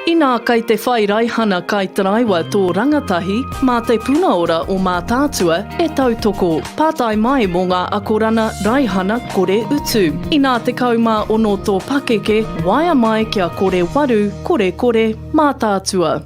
Inā kai te whai raihana kaitaraiwa tō rangatahi, mā Te Puna Ora o Mātaatua e tautoko. Pātai mai mō ngā akorana raihana kore utu. Inā 16 tō pakeke, waea mai kia kore waru, kore kore, Mātaatua.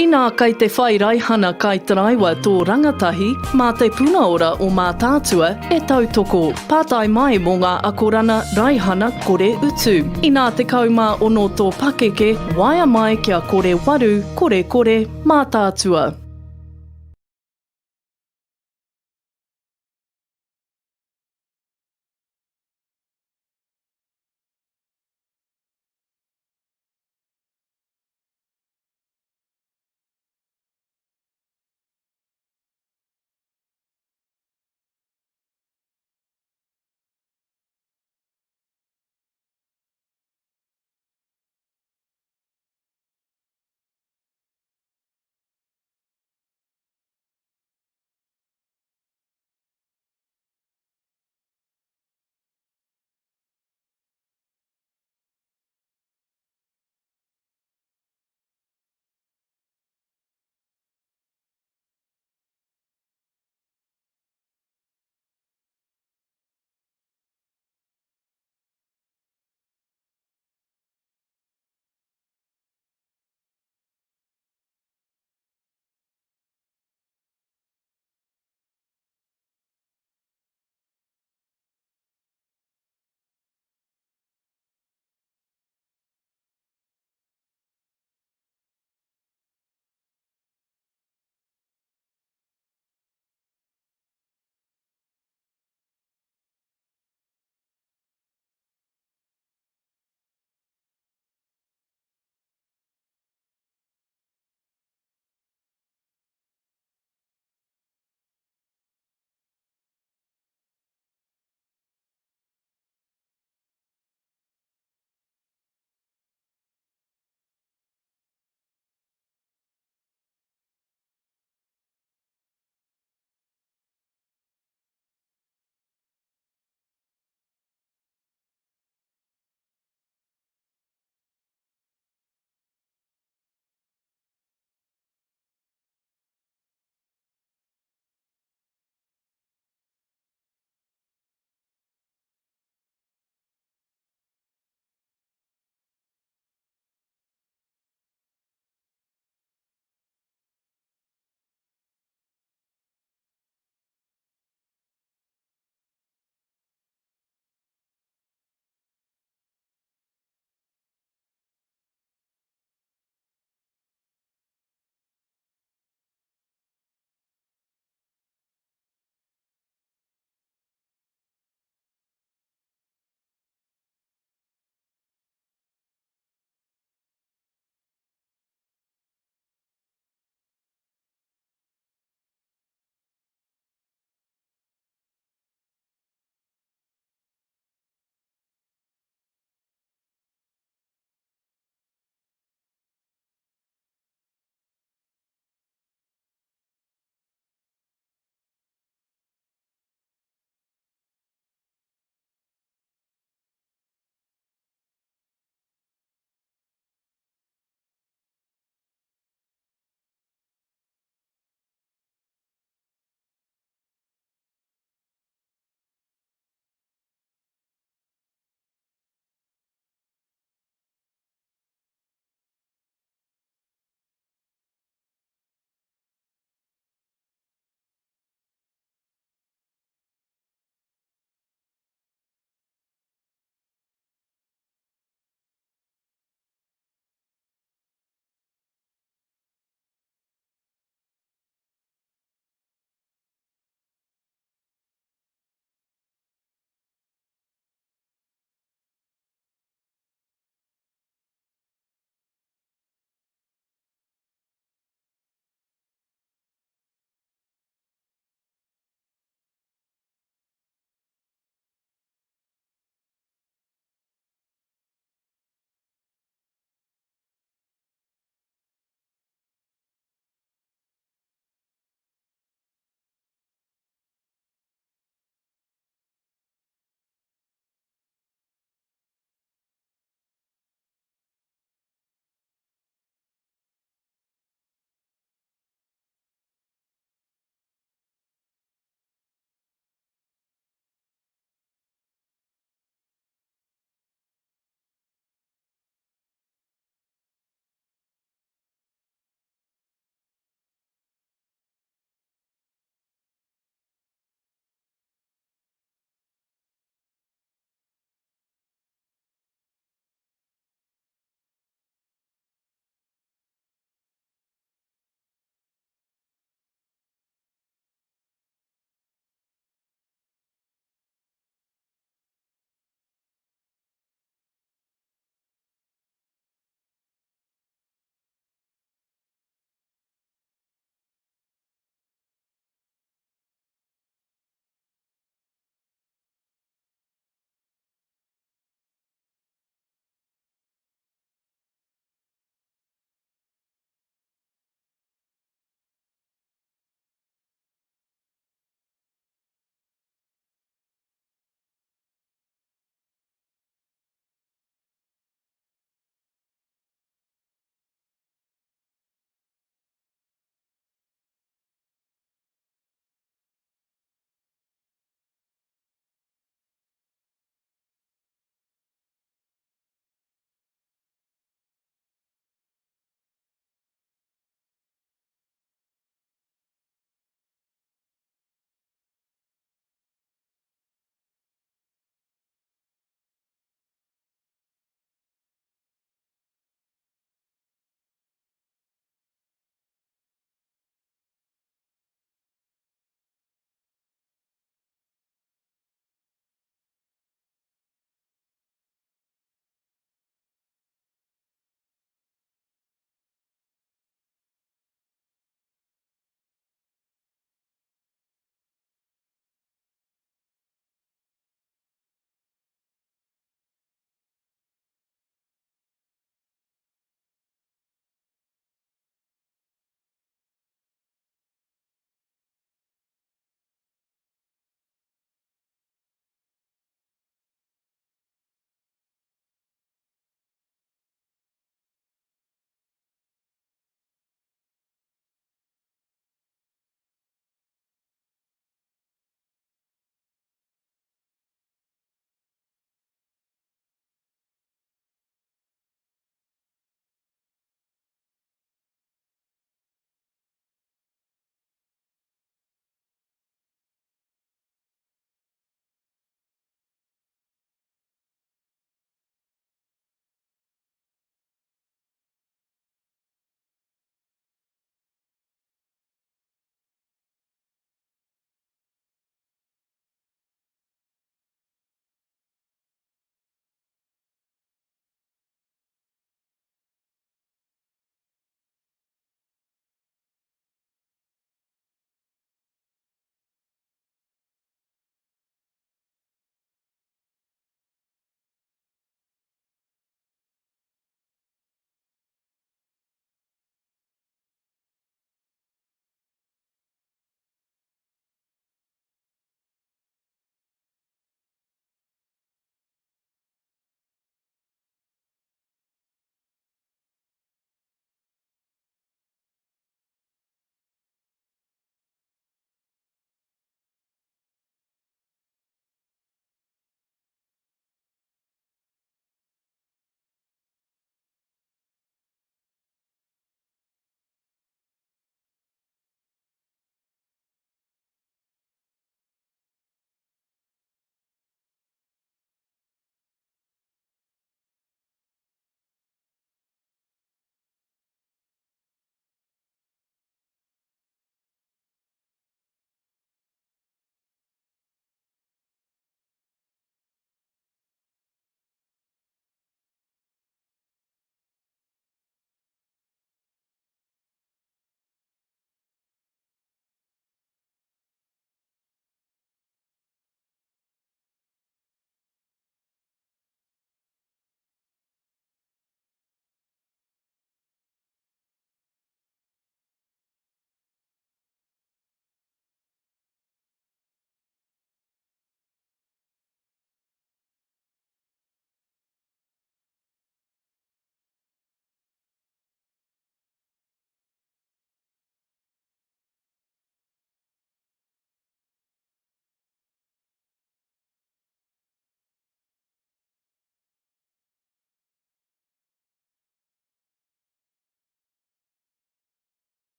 Inā kei te whai raihana kaitaraiwa tō rangatahi, mā Te Puna Ora o Mātaatua e tautoko. Pātai mai mō ngā akorana raihana kore utu. Inā 16 tō pakeke, waea mai kia kore waru, kore kore, Mātaatua.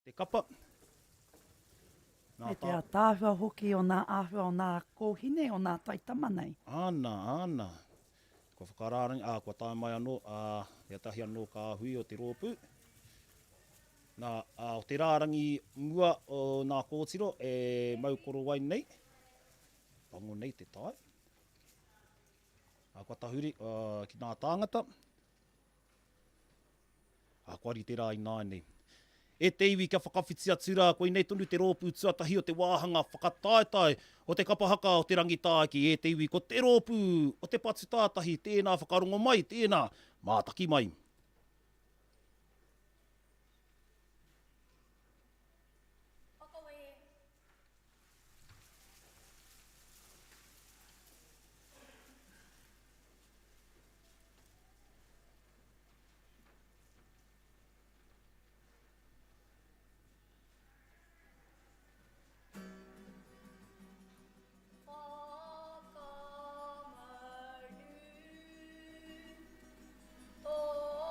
Te kapa. Nā Me te ataahua hoki o nā āhua o nā kōhine, o nā taitama nei. Āna, āna. Kua whakarārangi, ā, kua tae mai anō, ā, ētahi anō kāhui o te rōpū. Nā, ā, o te rārangi mua o nā kōtiro e mau korowai nei, pango nei te tae. Ā, kua tahuri, ā, ki nā tāngata. Ā, kua rite rā ināianei. E te iwi kia whakawhiti atu rā, koinei tonu te rōpū tuatahi o te wāhanga whakataetae o te kapa haka o Te Rangitāiki, e te iwi, ko te rōpū o Te Patu Tātahi, tēnā whakarongo mai, tēnā mātaki mai. Whakawē. Whakamaru tō.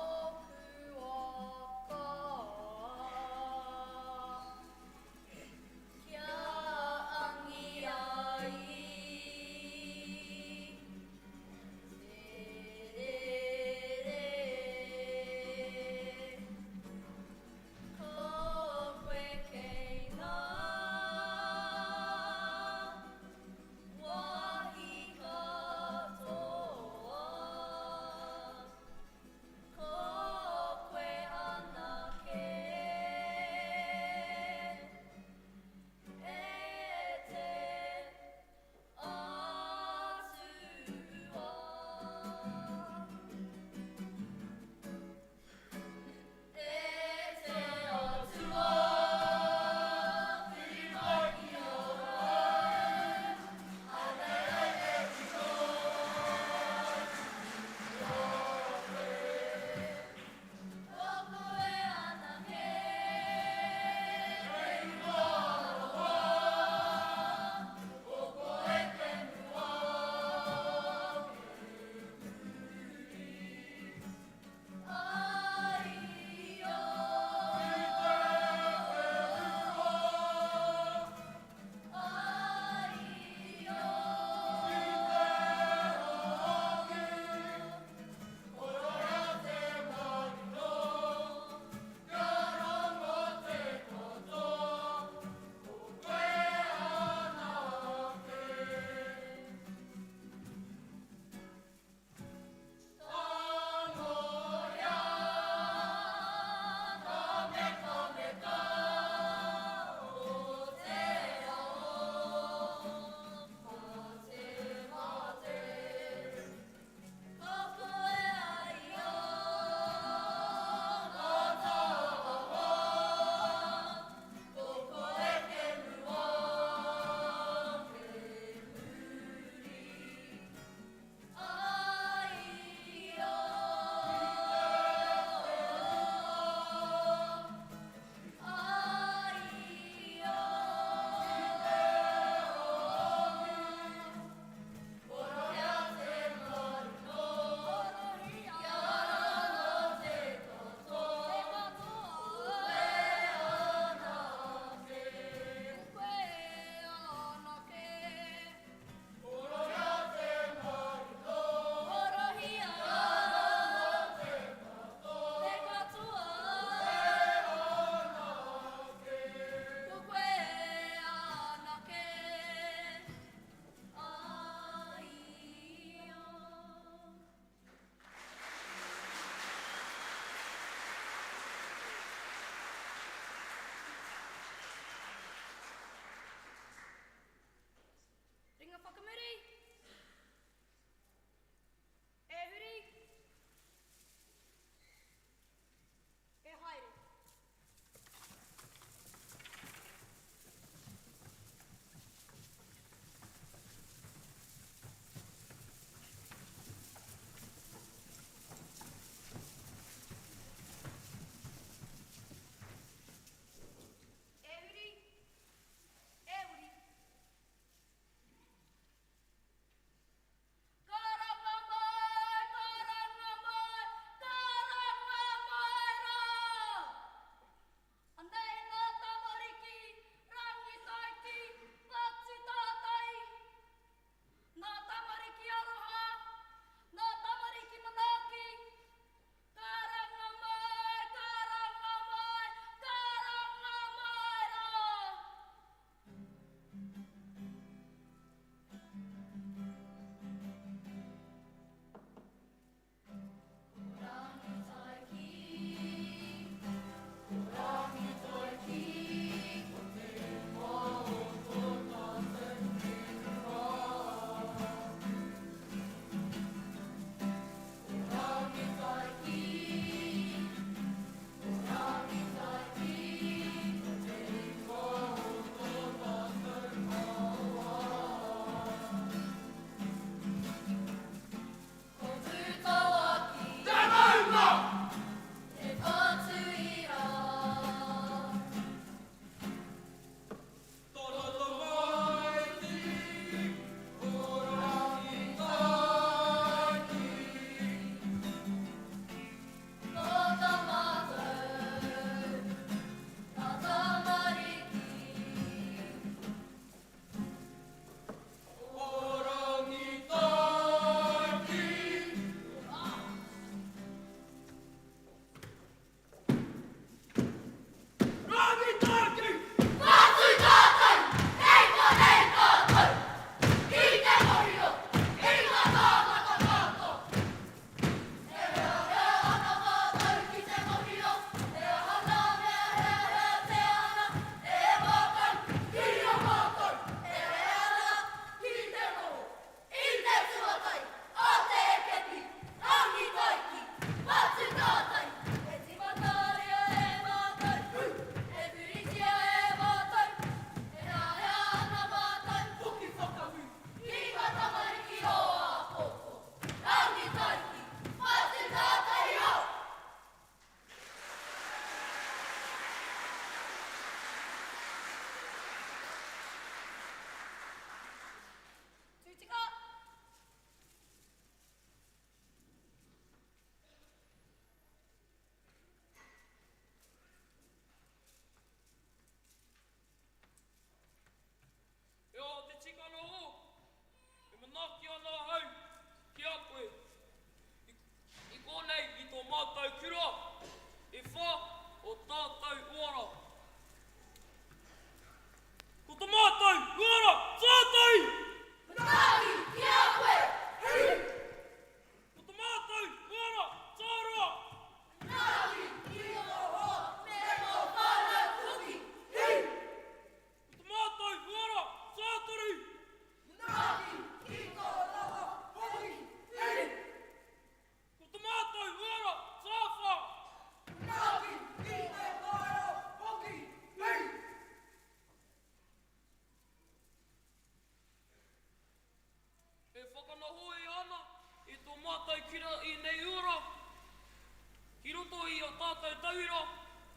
i ō tātou tauira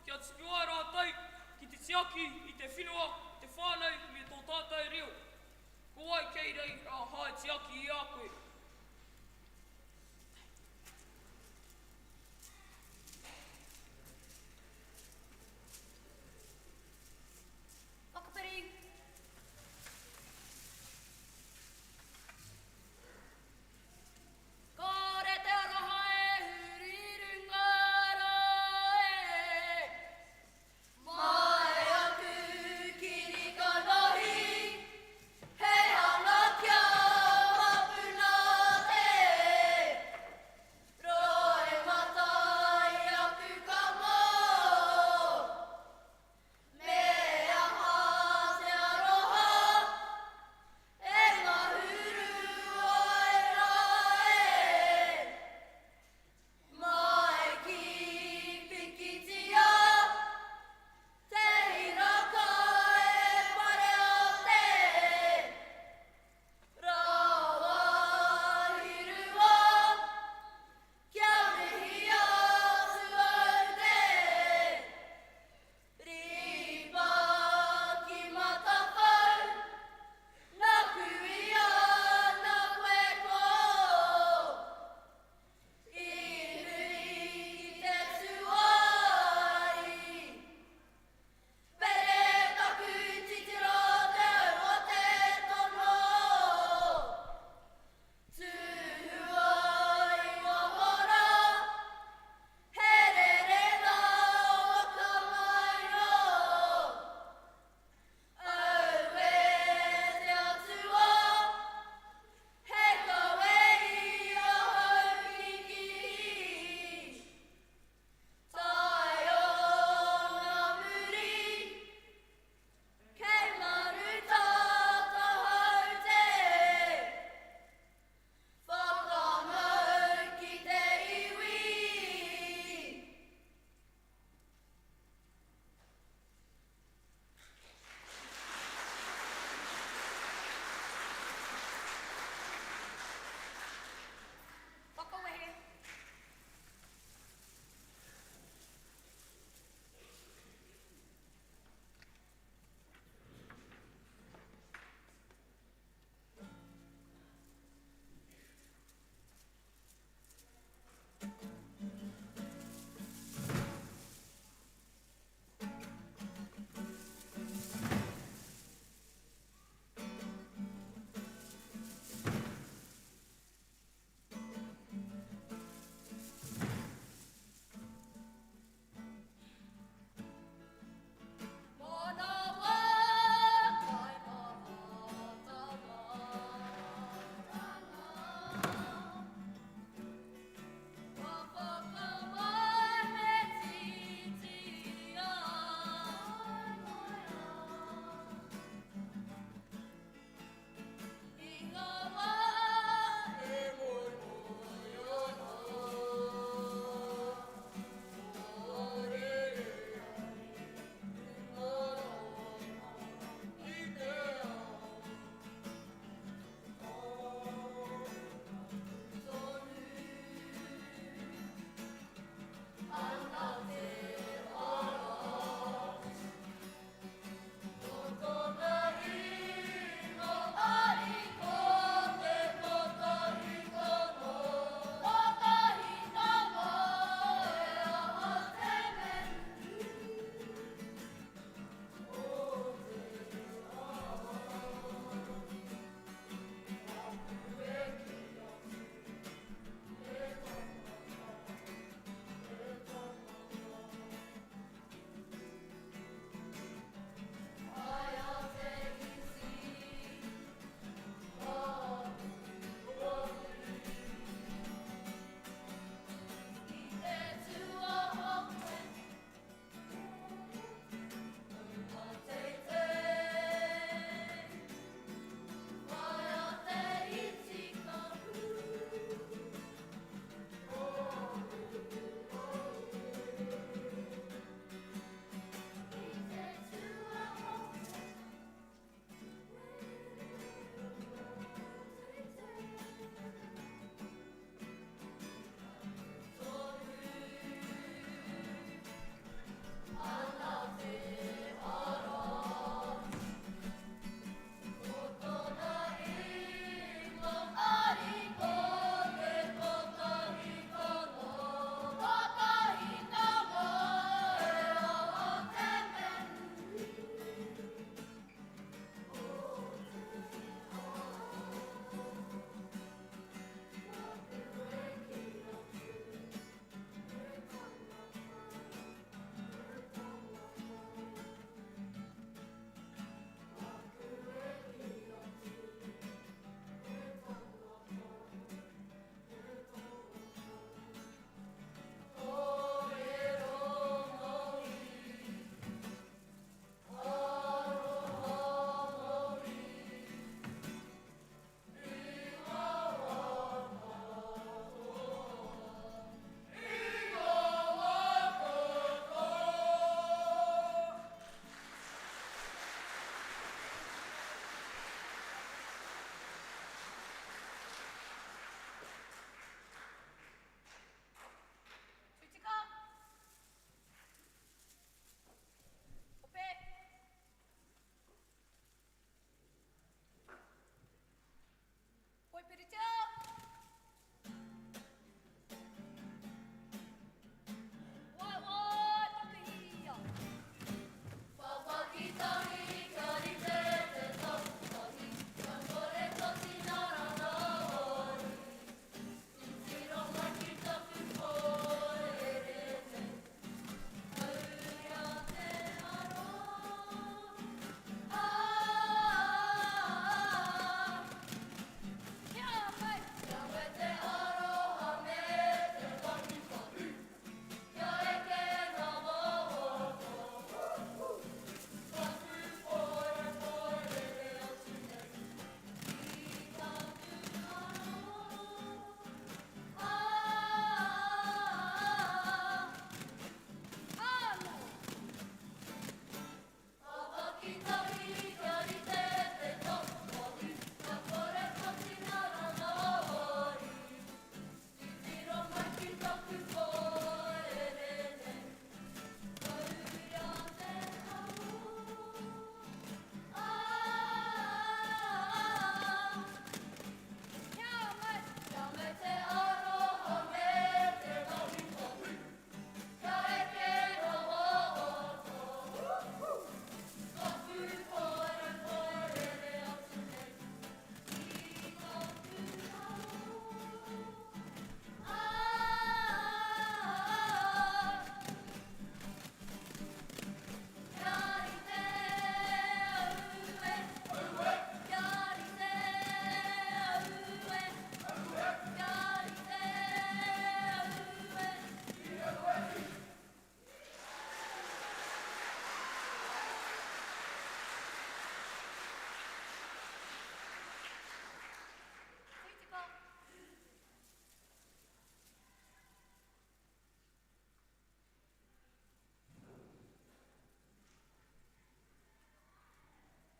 kia tupu ai rātou ki te tiaki i te whenua, te whānau me tō tātou reo. Ko wai kei reira hai tiaki i a koe? Whakapiri. Kore te aroha e huri runga rā e. Mai aku kiri kanohi, he hanga kia mapuna.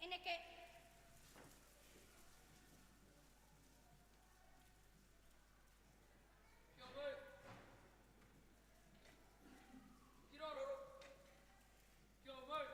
E neke. Kia mau. Ki raro. Kia mau.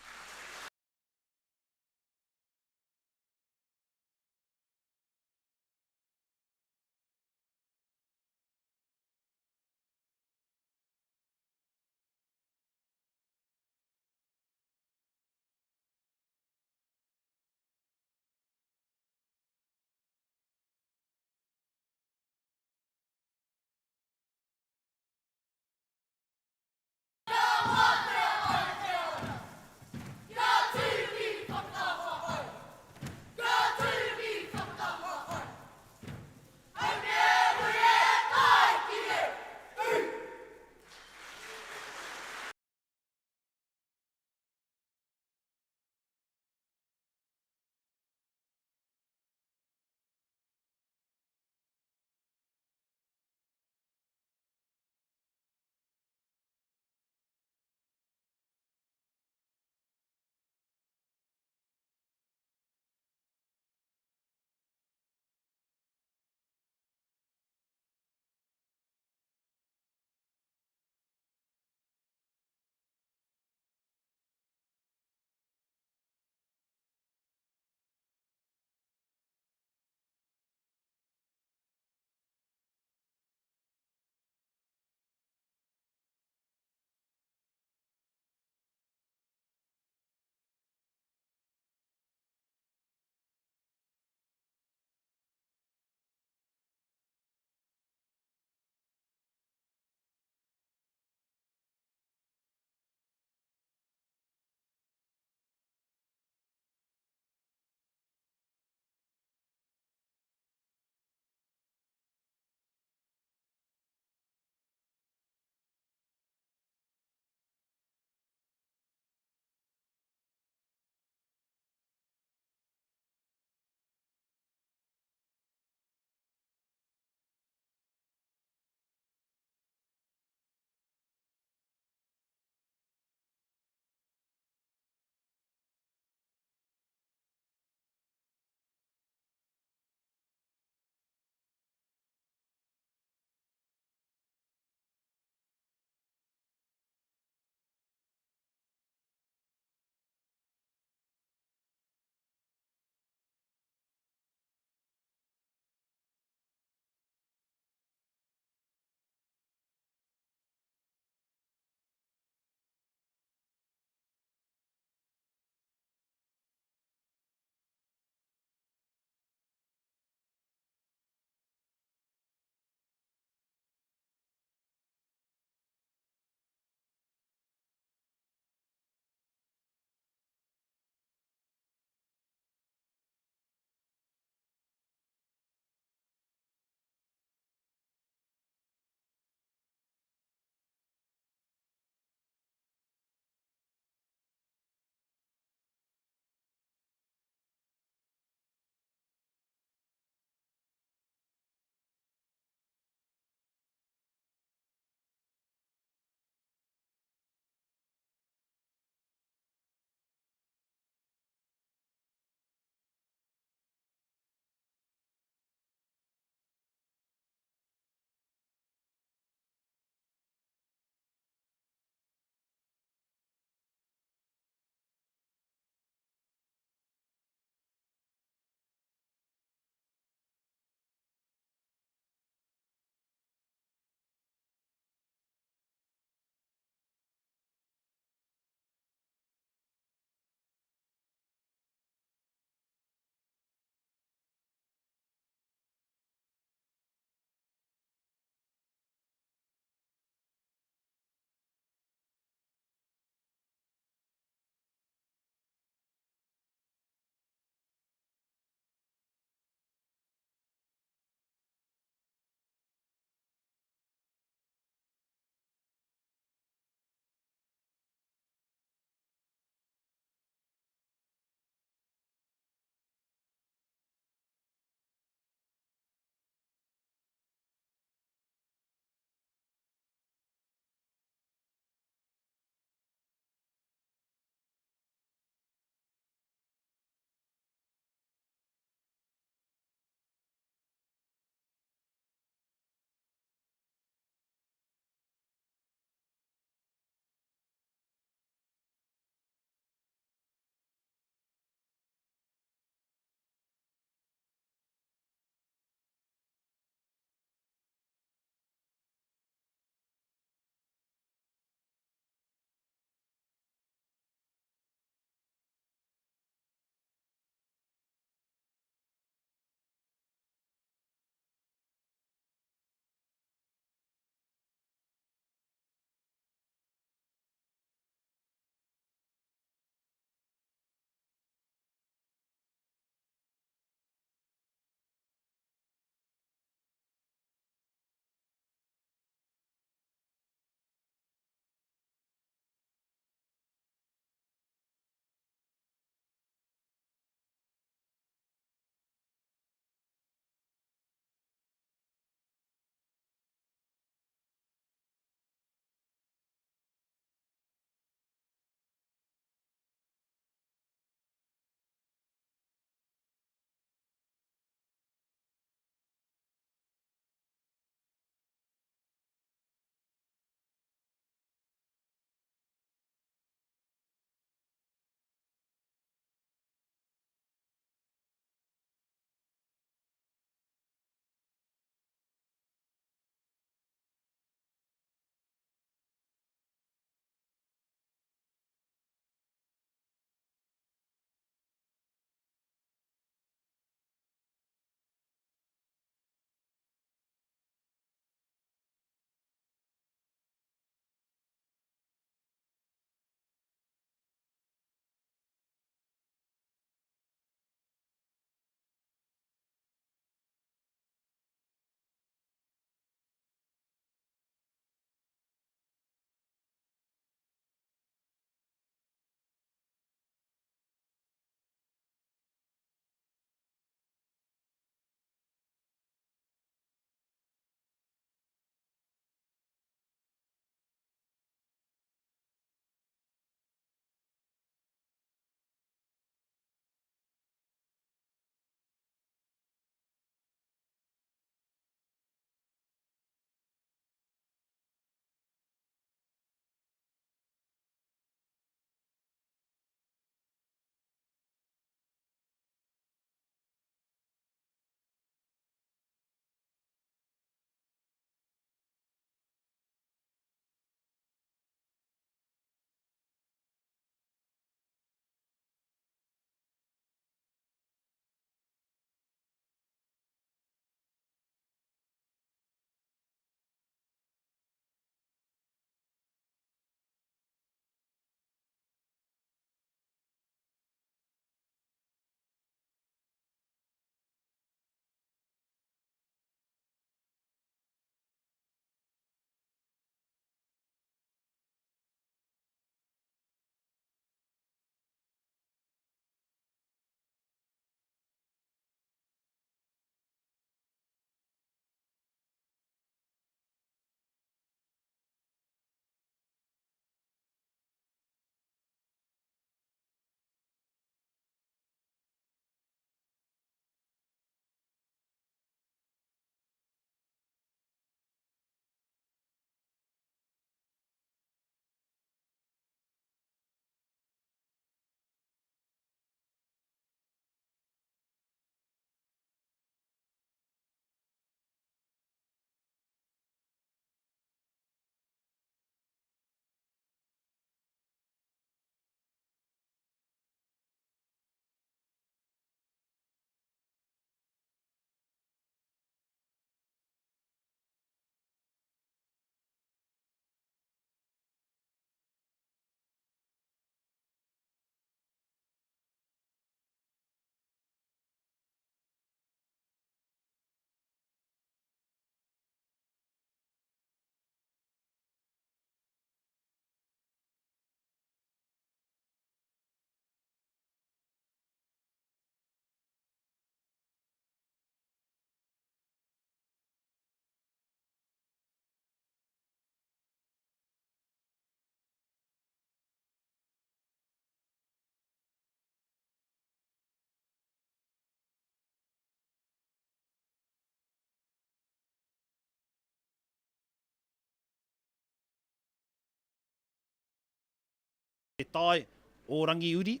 Te tae o Rangiuri.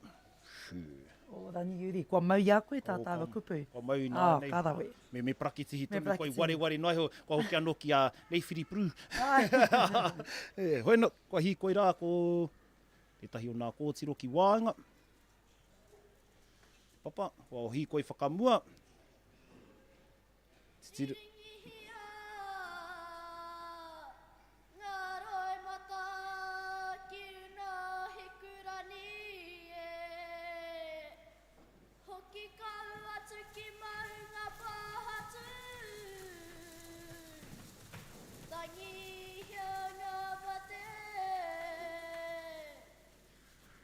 O Rangiuri, kua mau i a koe tā tāua kupu. Kua mau i nā nei. Oh, ka rawe. Me, me parakitihi tonu, kua i wareware noa iho, kua hoki anō ki a Reiwhiri Prue. E, hoi no, kua hīkoi rā ko tētahi o nā kōtiro ki waenga. Papa, kua hīkoi whakamua. Titiro. Ngā roimata ki runga Hikurangi e. Hoki kau atu ki Maungapōhatu. Tangihia ngā mate.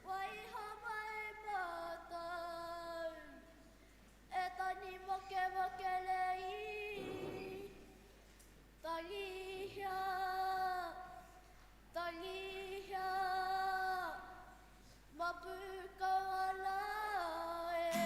Waiho mai mātou. E tangi mokemoke nei. Tangihia, tangihia, mapu kau ana e.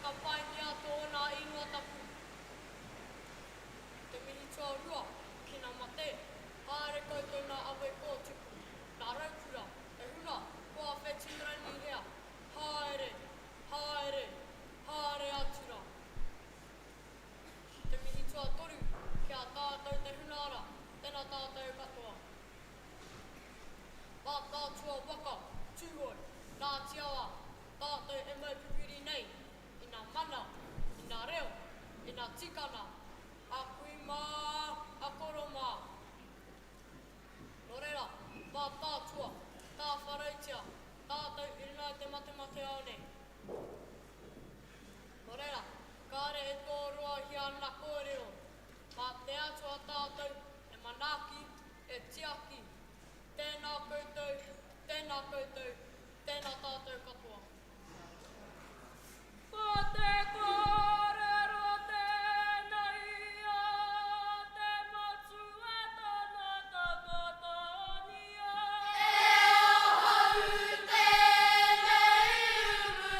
Whakapaingia tōna ingoa tapu. Te mihi tuarua, ki na mate, haere koutou na awe kōtuku, na raukura, te huna kua whetūrangihia, haere, haere, haere atu ra. Te mihi tuatoru, ki a tātou te huna ara, tena tātou katoa. Mātaatua waka, Tūhoe, Ngāti Awa, tātou e mau pupuri nei i nā mana, i nā reo, i nā tikanga a kui mā, a koro mā. Nō reira, Mātaatua, tāwharautia tātou i runga i te matemateao nei. Nō reira, kāre e tōroahia ana kōrero, mā te Atua tātou e manaaki, e tiaki. Tēnā koutou, tēnā koutou, tēnā tātou katoa. Ko te kōrero tēnei a te matua tana takatania. E ahau tēnei umu.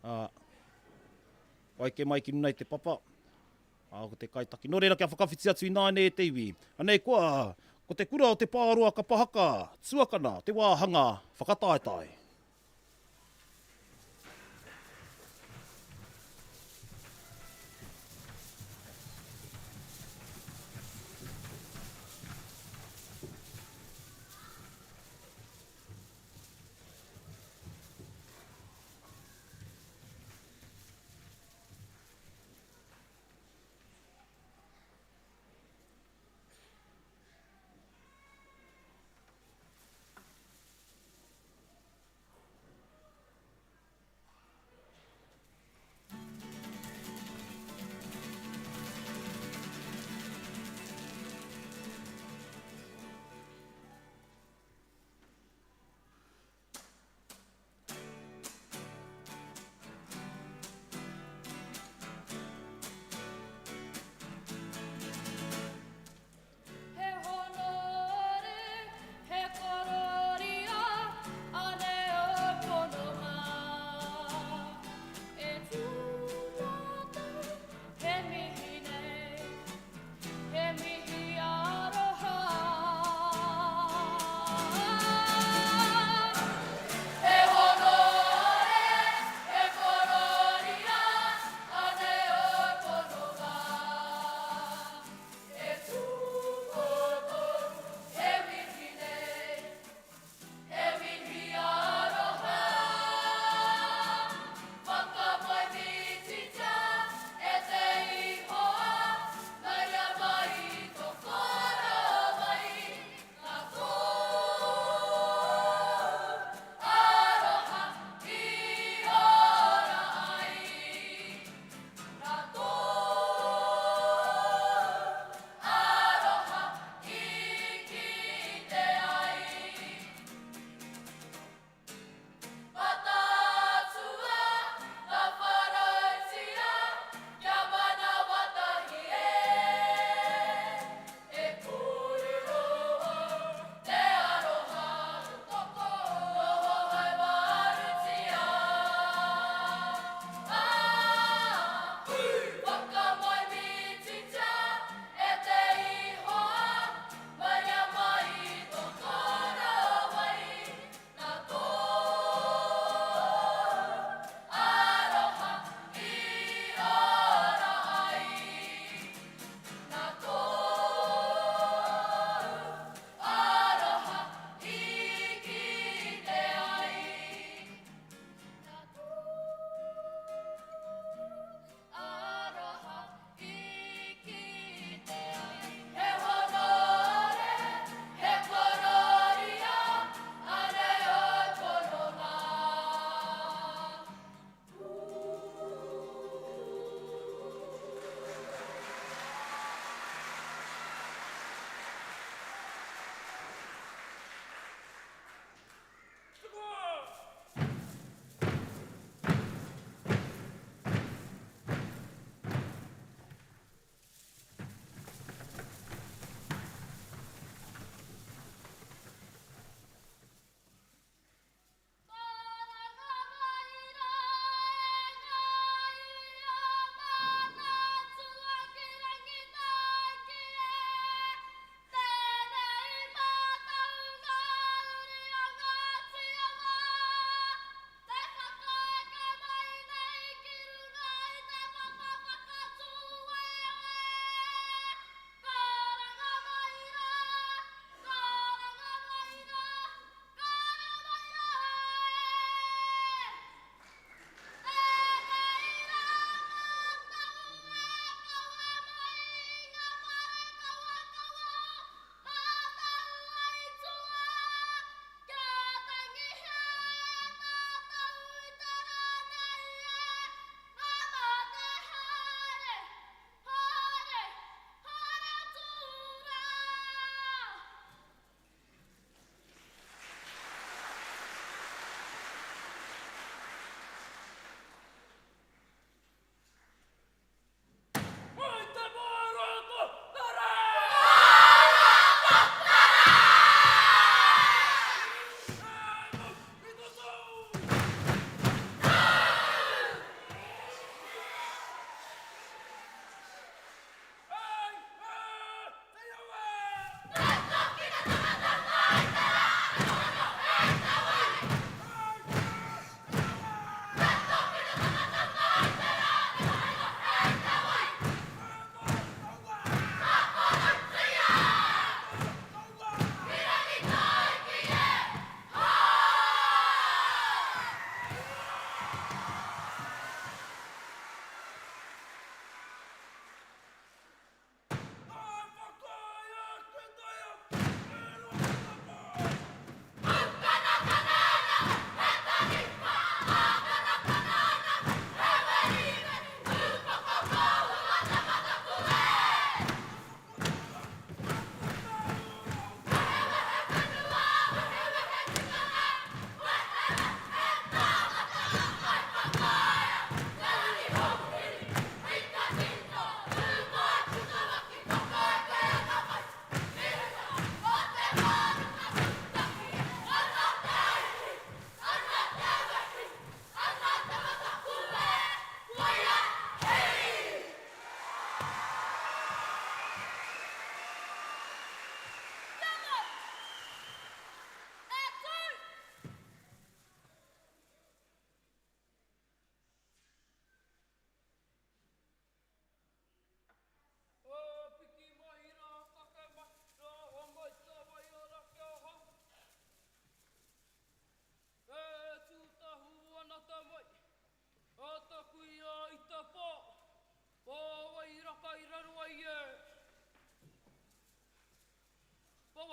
Ā, kua eke mai ki runa i te papa, ā, ko te kaitaki. Nō reira, kia whakawhiti atu ināianei e te iwi. Anei koa, ko te kura o Te Pāroa kapa haka, tuakana, te wāhanga whakataetae.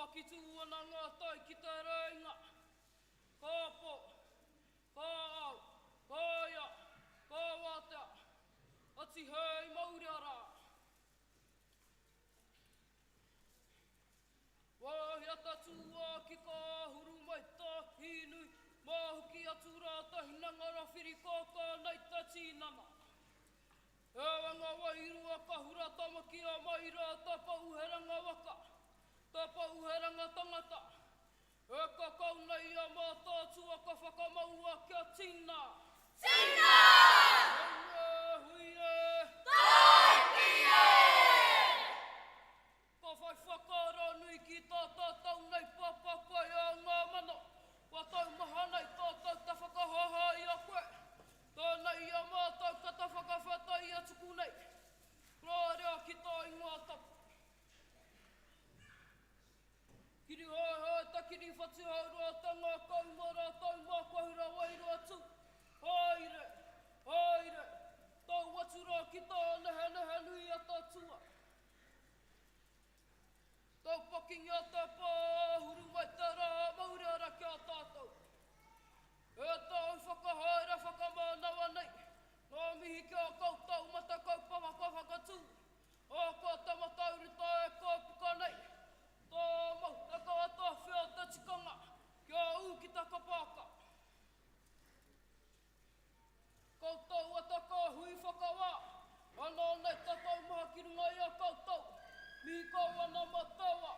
Papakitū ana ngā tai ki te rēinga. Ka pō, ka ao, ka ia, ka wātea, Atihei maurea rā. Wāhi atatū ā ki ka āhuru mai tā Hīnui, māhuki atu rā ta hinengaro whiri kōkā nei te tīnana. He wanga wairua ka hura tamakia mai rā ta pouherenga waka, ta pouherenga tangata. E kakau nei a Mātaatua ka whakamaua kia tīna. Tīna! Hau e, hui e! Tāiki e! Ka whai whakaaro nui ki tā tātou nei pāpā kai a ngā mana, kua taumaha nei tātou te whakahaha i a koe. Tēnei i a mātou ka ta whakawhetai i a tuku nei. Rārea ki tā ingoa tapu. Kirihaehae ta kiri whatihauroa ta ngākau mā rātou mā kua hura wairua tū. Haere, haere, tau atu rā ki tā nehenehenui a Tatua. Taupakingia te pāhuru mai te rā mauri ara ki a tātou. E tāu whakahaere whakamānawa nei, ngā mihi ki a koutou ma te kaupapa kua whakatū, ā, kua te matauruta e kōpuka nei. Tō mau, te kaha tawhio te tikanga, kia ū ki te kapāka. Koutou a ta kāhui whakawā, anō nei ta taumaha ki runga i a koutou, mihi kau ana ma taua,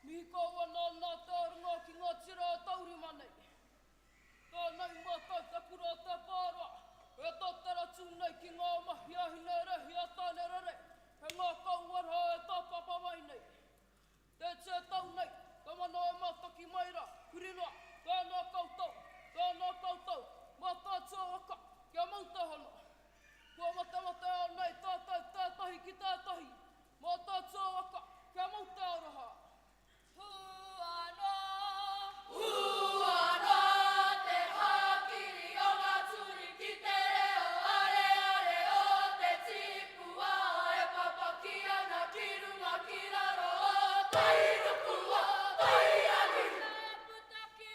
mihi kau ana nā te aronga ki ngā tira e taurima nei. Tēnei mātou te kura o Te Pāroa, e tōtara tū nei ki ngā mahi a Hinerehi a Tānerere, he ngākau aroha e tāpapa mai nei. Te tia tau nei, te mana e mātaki mai rā, huri noa, tēnā koutou, tēnā koutou, Mātaatua waka, kia mau te hono. Kua matematea nei tātou tētahi ki tētahi, Mātaatua waka, kia mau te aroha. Hua noa. Hua noa te hākiri o ngā turi ki te reo areare o te tipua e papaki ana ki runga ki raro o Tairukua, Tairangi. Ka puta ki.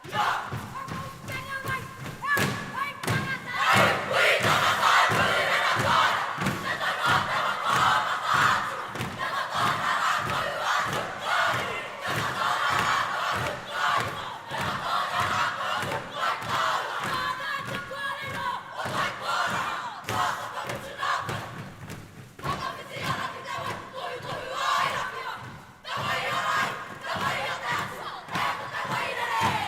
Te wai arai, te wai o te atua, e ko te wai rere!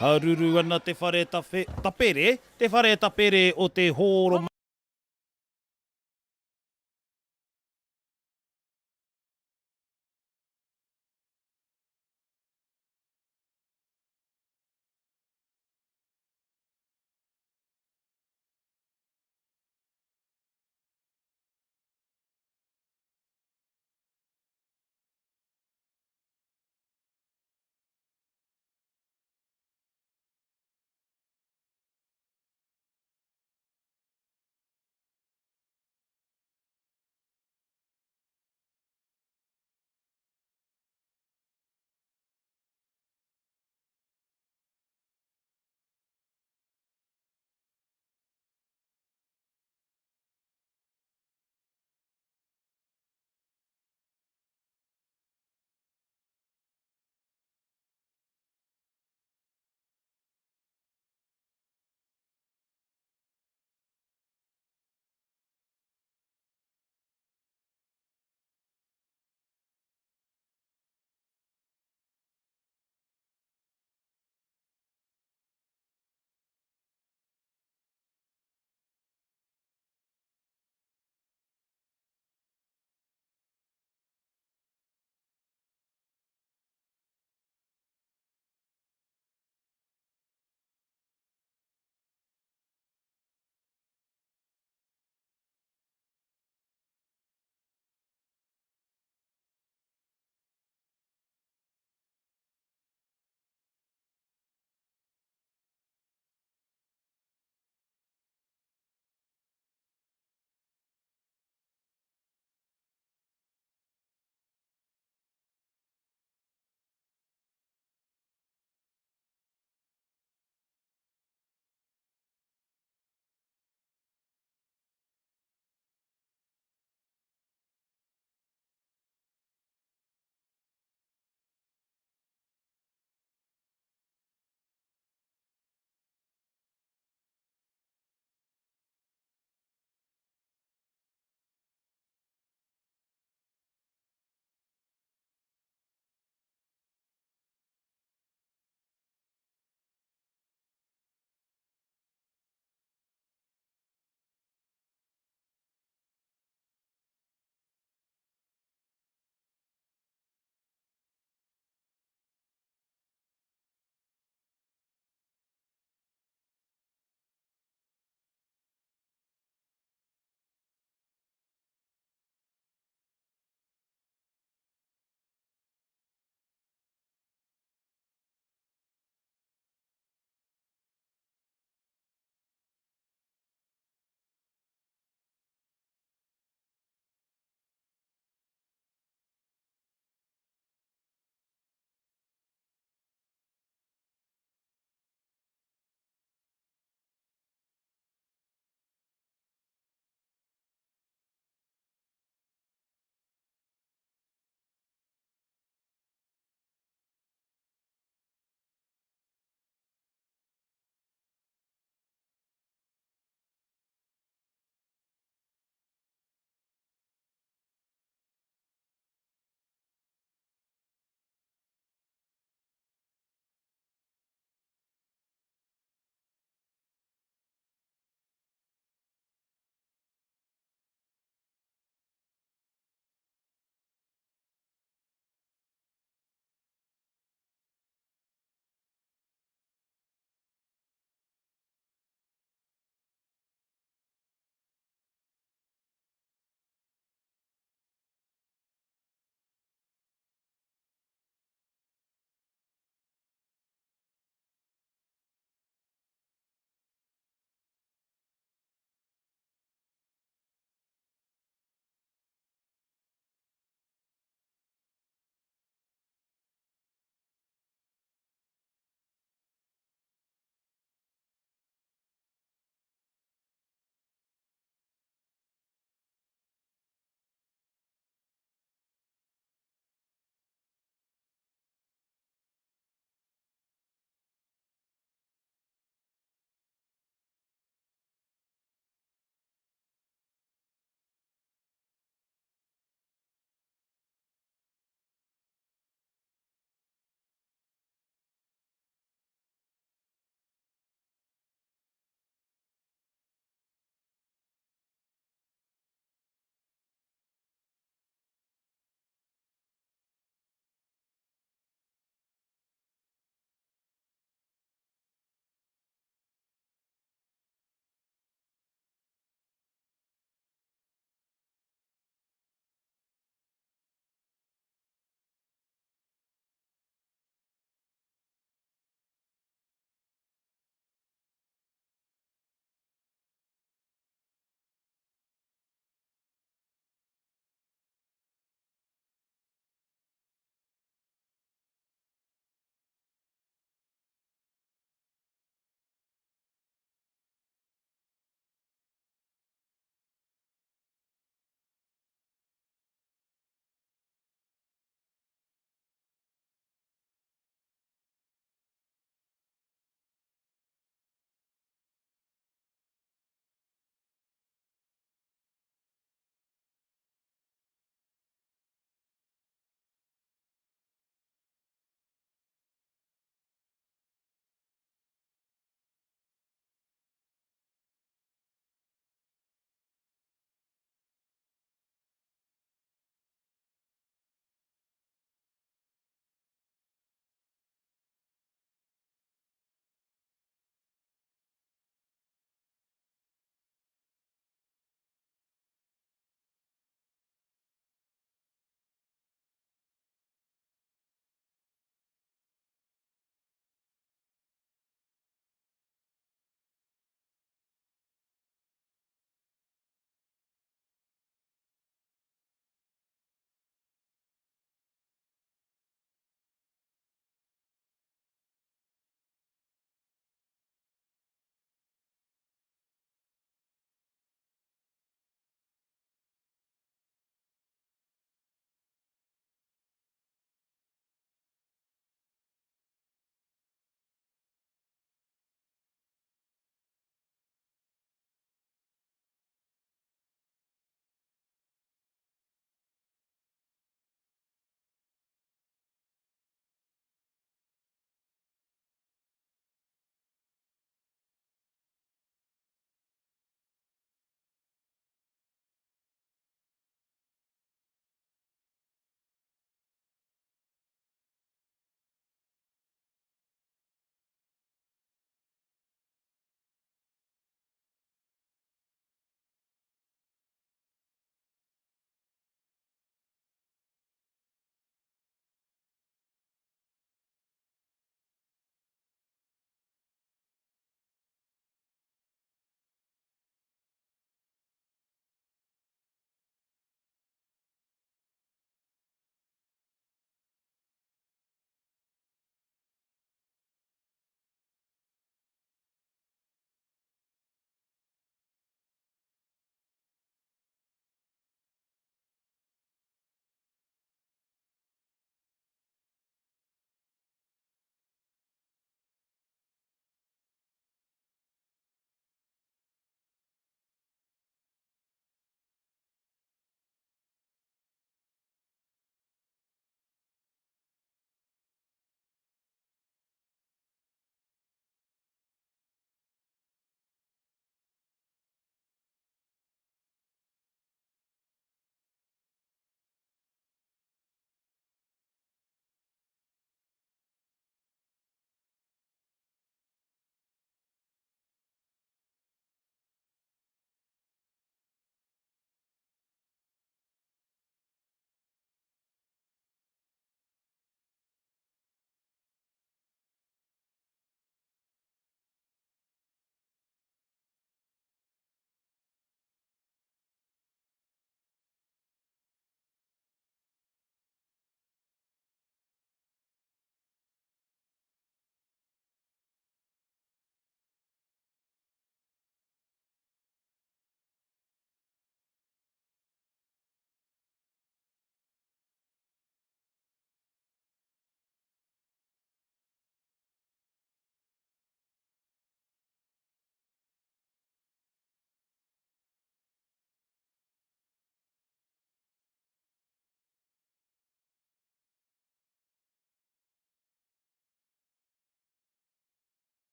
Haruru ana te whare tawhe, tapere, te whare tapere o te hōro.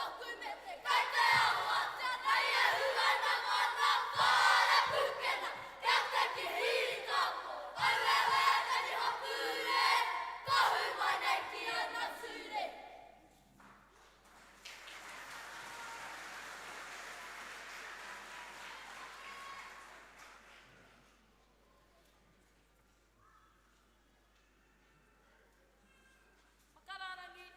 taku mete Kei te aho ātea nei e hū ana Mana whare pūkena Kia te ki hīnāpō Auewe tangi hapū e Tohu mai nei ki ana ture. Makarārangi.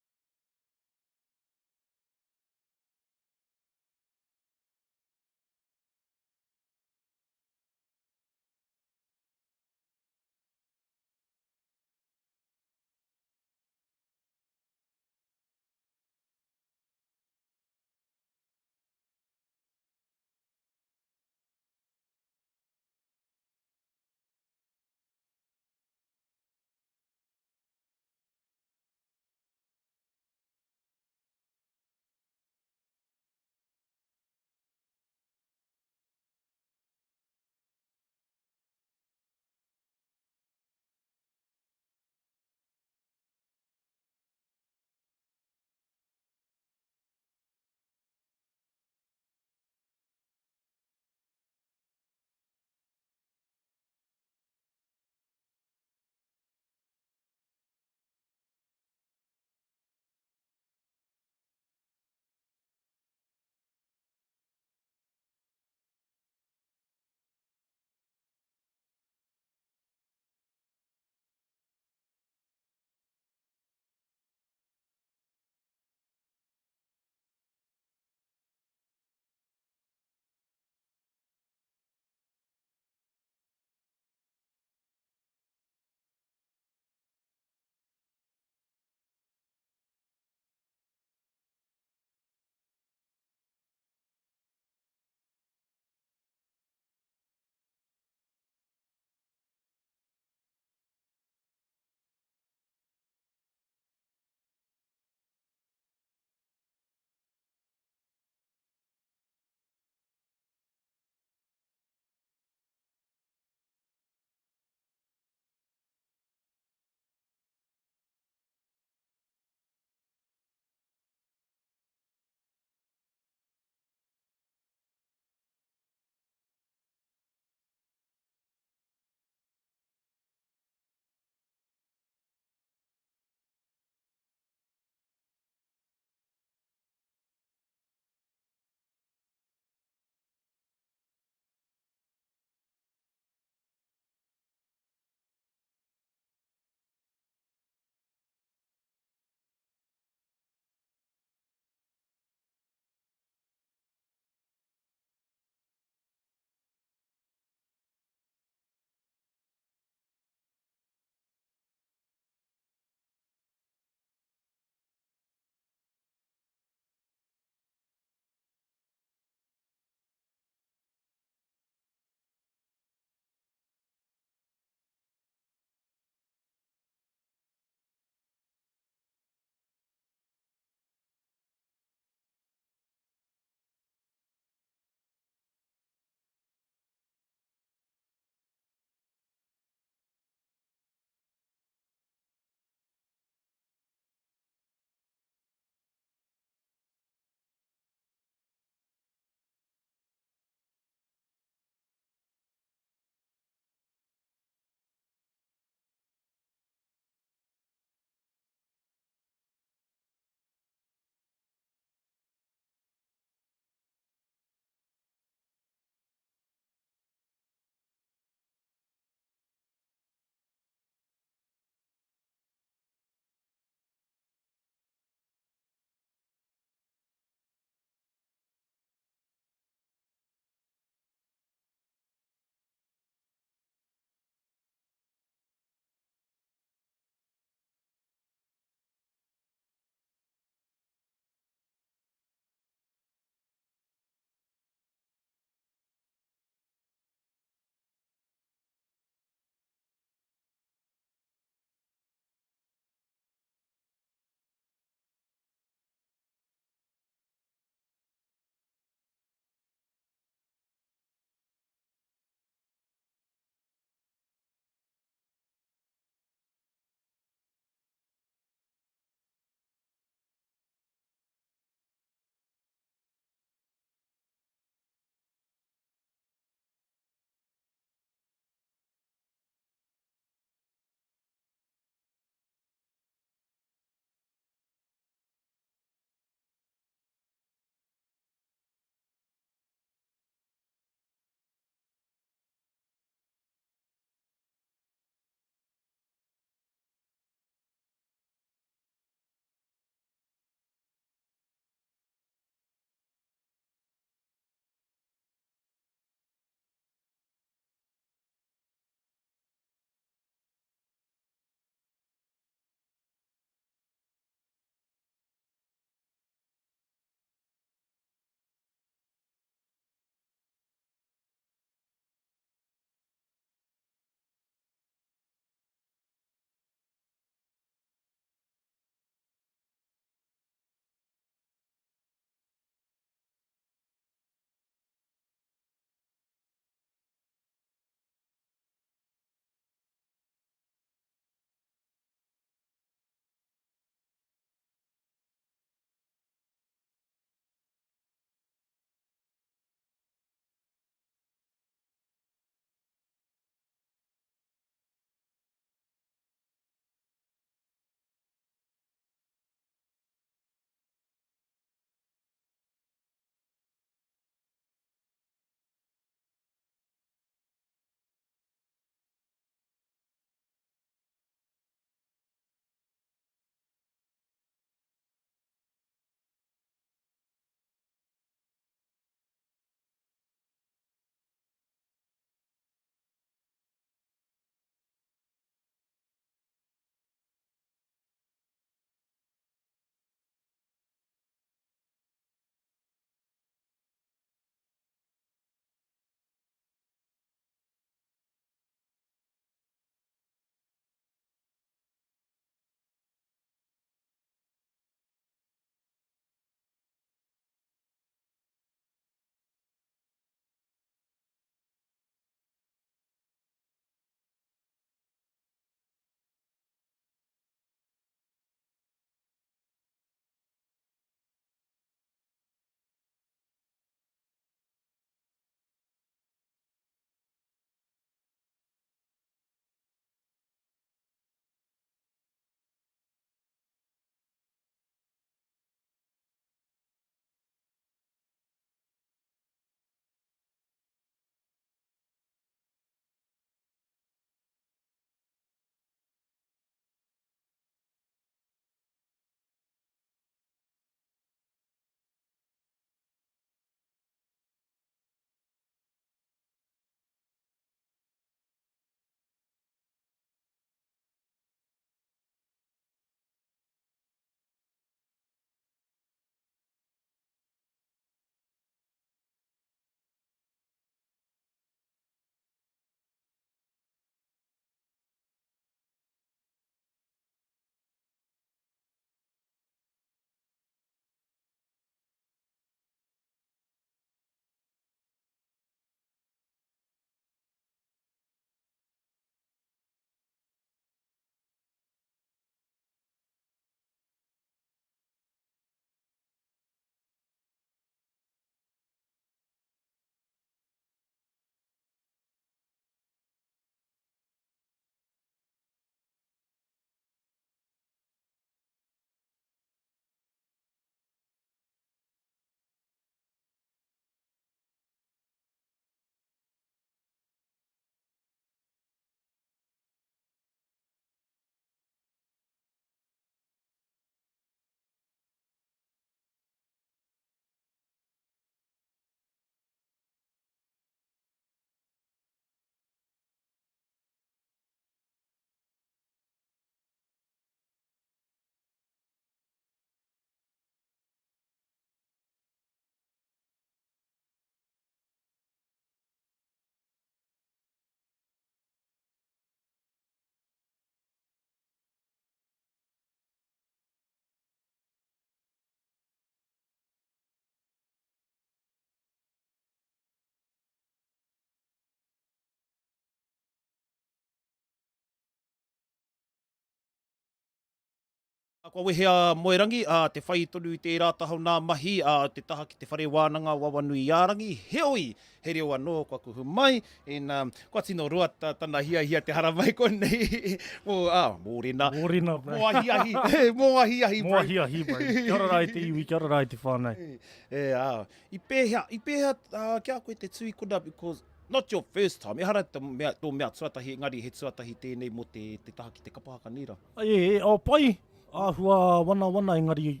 Kua wehe a Moerangi, ā, te whai tonu i tērā taha o nā mahi, ā, te taha ki te whare wānanga o Awanuiārangi, heoi, he reo anō kua kuhu mai, ina, kua tino roa tana hiahia te haramai konei, mō, ā, mōrena. Mōrena, bro. Mō ahiahi, mō ahiahi, bro. Mō ahiahi, bro. Kia ora rā e te iwi, kia ora rā e te whānau. E, ā, i pēhea, i pēhea, ā, ki a koe te tū i konā, because not your first time, ehara tō mea, tō mea tuatahi, engari he tuatahi tēnei mō te, te taha ki te kapa haka, nē rā? E, e, oh, pai, āhua wanawana, engari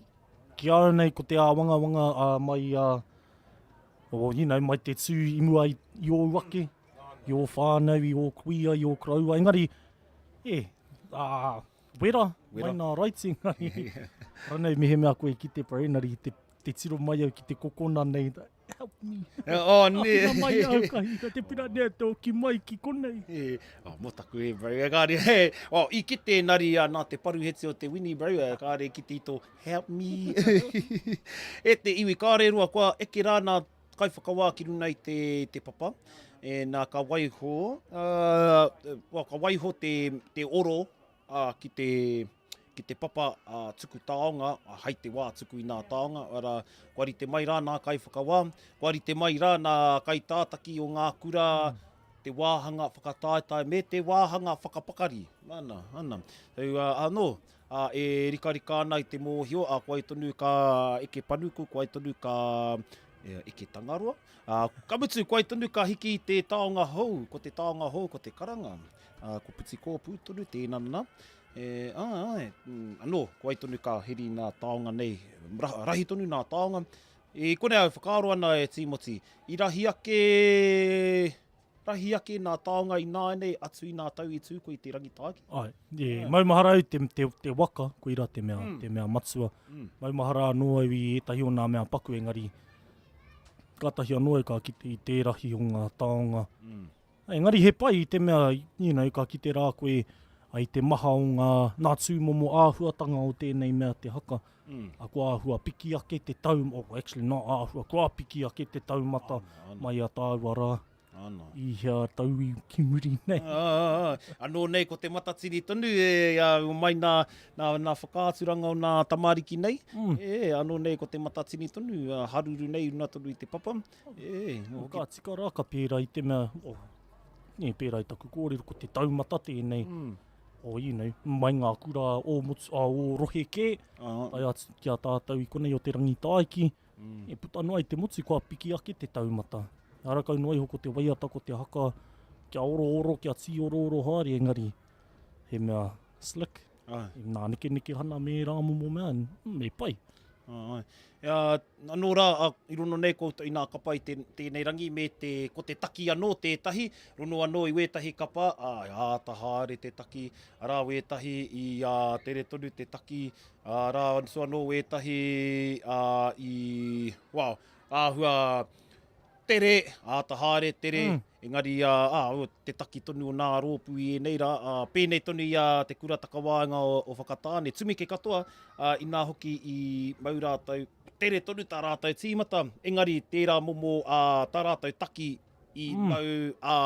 ki a au nei ko te āwangawanga a, mai a, oh, you know, mai te tū i mua i, i ōu ake, i ō whānau, i ō kuia, i ō koroua, engari, e, ā, wera, wera. mai nā raiti, engari, ranei mehemea koe ki te bro, engari te, te tiro mai au ki te kokona nei, Help me. Oh, ne. Awhina mai au, ka hika te pira nea te oki mai ki konei. E, oh, mo taku e, bro. E, kāre, he, oh, i kite nari a nā te paruheti o te wini, bro. E, kāre ki te ito, help me. e te iwi, kāre roa, kua eke rā nā kaiwhakawā ki runa i te, te papa. E, nā, ka waiho, uh, well, ka waiho te, te oro ā, ki te, ki te papa ā, tuku taonga, ā, hai te wā tuku i nā taonga, arā, kua rite mai rā nā kaiwhakawā, kua rite mai rā nā kaitātaki o ngā kura, te wāhanga whakataetae me te wāhanga whakapakari. Ana, ana. So, ā, anō, ā, e rikarika ana i te mōhio, ā, koai tonu ka eke panuku, koai tonu ka e, eke tangaroa. Ā, ka mutu, koai tonu ka hiki i te taonga hou, ko te taonga hou, ko te karanga. Ā, ko Putikōpū tonu tēnā nana. E, āe, āe, mm, anō, ko ai tonu ka heri nā taonga nei, rahi tonu nā taonga. I konei au whakaaro ana e Tīmoti, i rahi ake, rahi ake nā taonga i nāianei atu i nā tau i tū koe i te Rangitāiki. Āe, e, maumahara au te, te, te waka, koira te mea, mm. te mea matua. Mm. Maumahara anō au i ētahi o nā mea paku, engari kātahi anō au ka kite i te rahi o ngā taonga. Mm. Engari he pai i te mea, you know, ka kite rā koe i te maha o ngā, nā tūmomo āhuatanga o tēnei mea te haka. Mm. A kua āhua piki ake te tau, oh, actually not āhua, kua piki ake te taumata ana, ana. mai a tāua rā. Ana. I hea tau i ki muri nei. Ah, anō nei ko te matatini tonu e, a, mai nā, nā, nā whakaaturanga o nā tamariki nei. Mm. E, anō nei ko te matatini tonu, a, haruru nei runa tonu i te papa. E, no, ka tika rā, ka pērā i te mea, oh, e, pērā i taku kōrero, ko te taumata tēnei, mm. oh, you know, mai ngā kura o, motu, a, o rohe kē, uh -huh. tae atu ki a tātou i konei o te Rangitāiki, mm. e puta noa i te motu kua piki ake te taumata. Ara kau noa iho ko te waiata, ko te haka, kia orooro, kia tīorooro haere, engari he mea slick. Ai. Nā nekeneke hana me ērā momo mea, me pai. Ai. Ea, anō rā, a, i rono nei koutou i nā kapa i te, tēnei rangi me te, ko te taki anō tētahi, rono anō i wētahi kapa, ā, āta haere te taki, arā wētahi i ā, tere tonu te taki, arā anō wētahi ā, i, wow, āhua tere, āta haere, tere, mm. engari ā, ā, te taki tonu o nā rōpū i ēnei rā, ā, pēnei tonu i a te kura takawaenga o, o Whakatāne, tumeke katoa, ā, inā hoki i mau rātou, tere tonu tā rātou tīmata, engari tērā momo ā, tā rātou taki i mm. mau ā,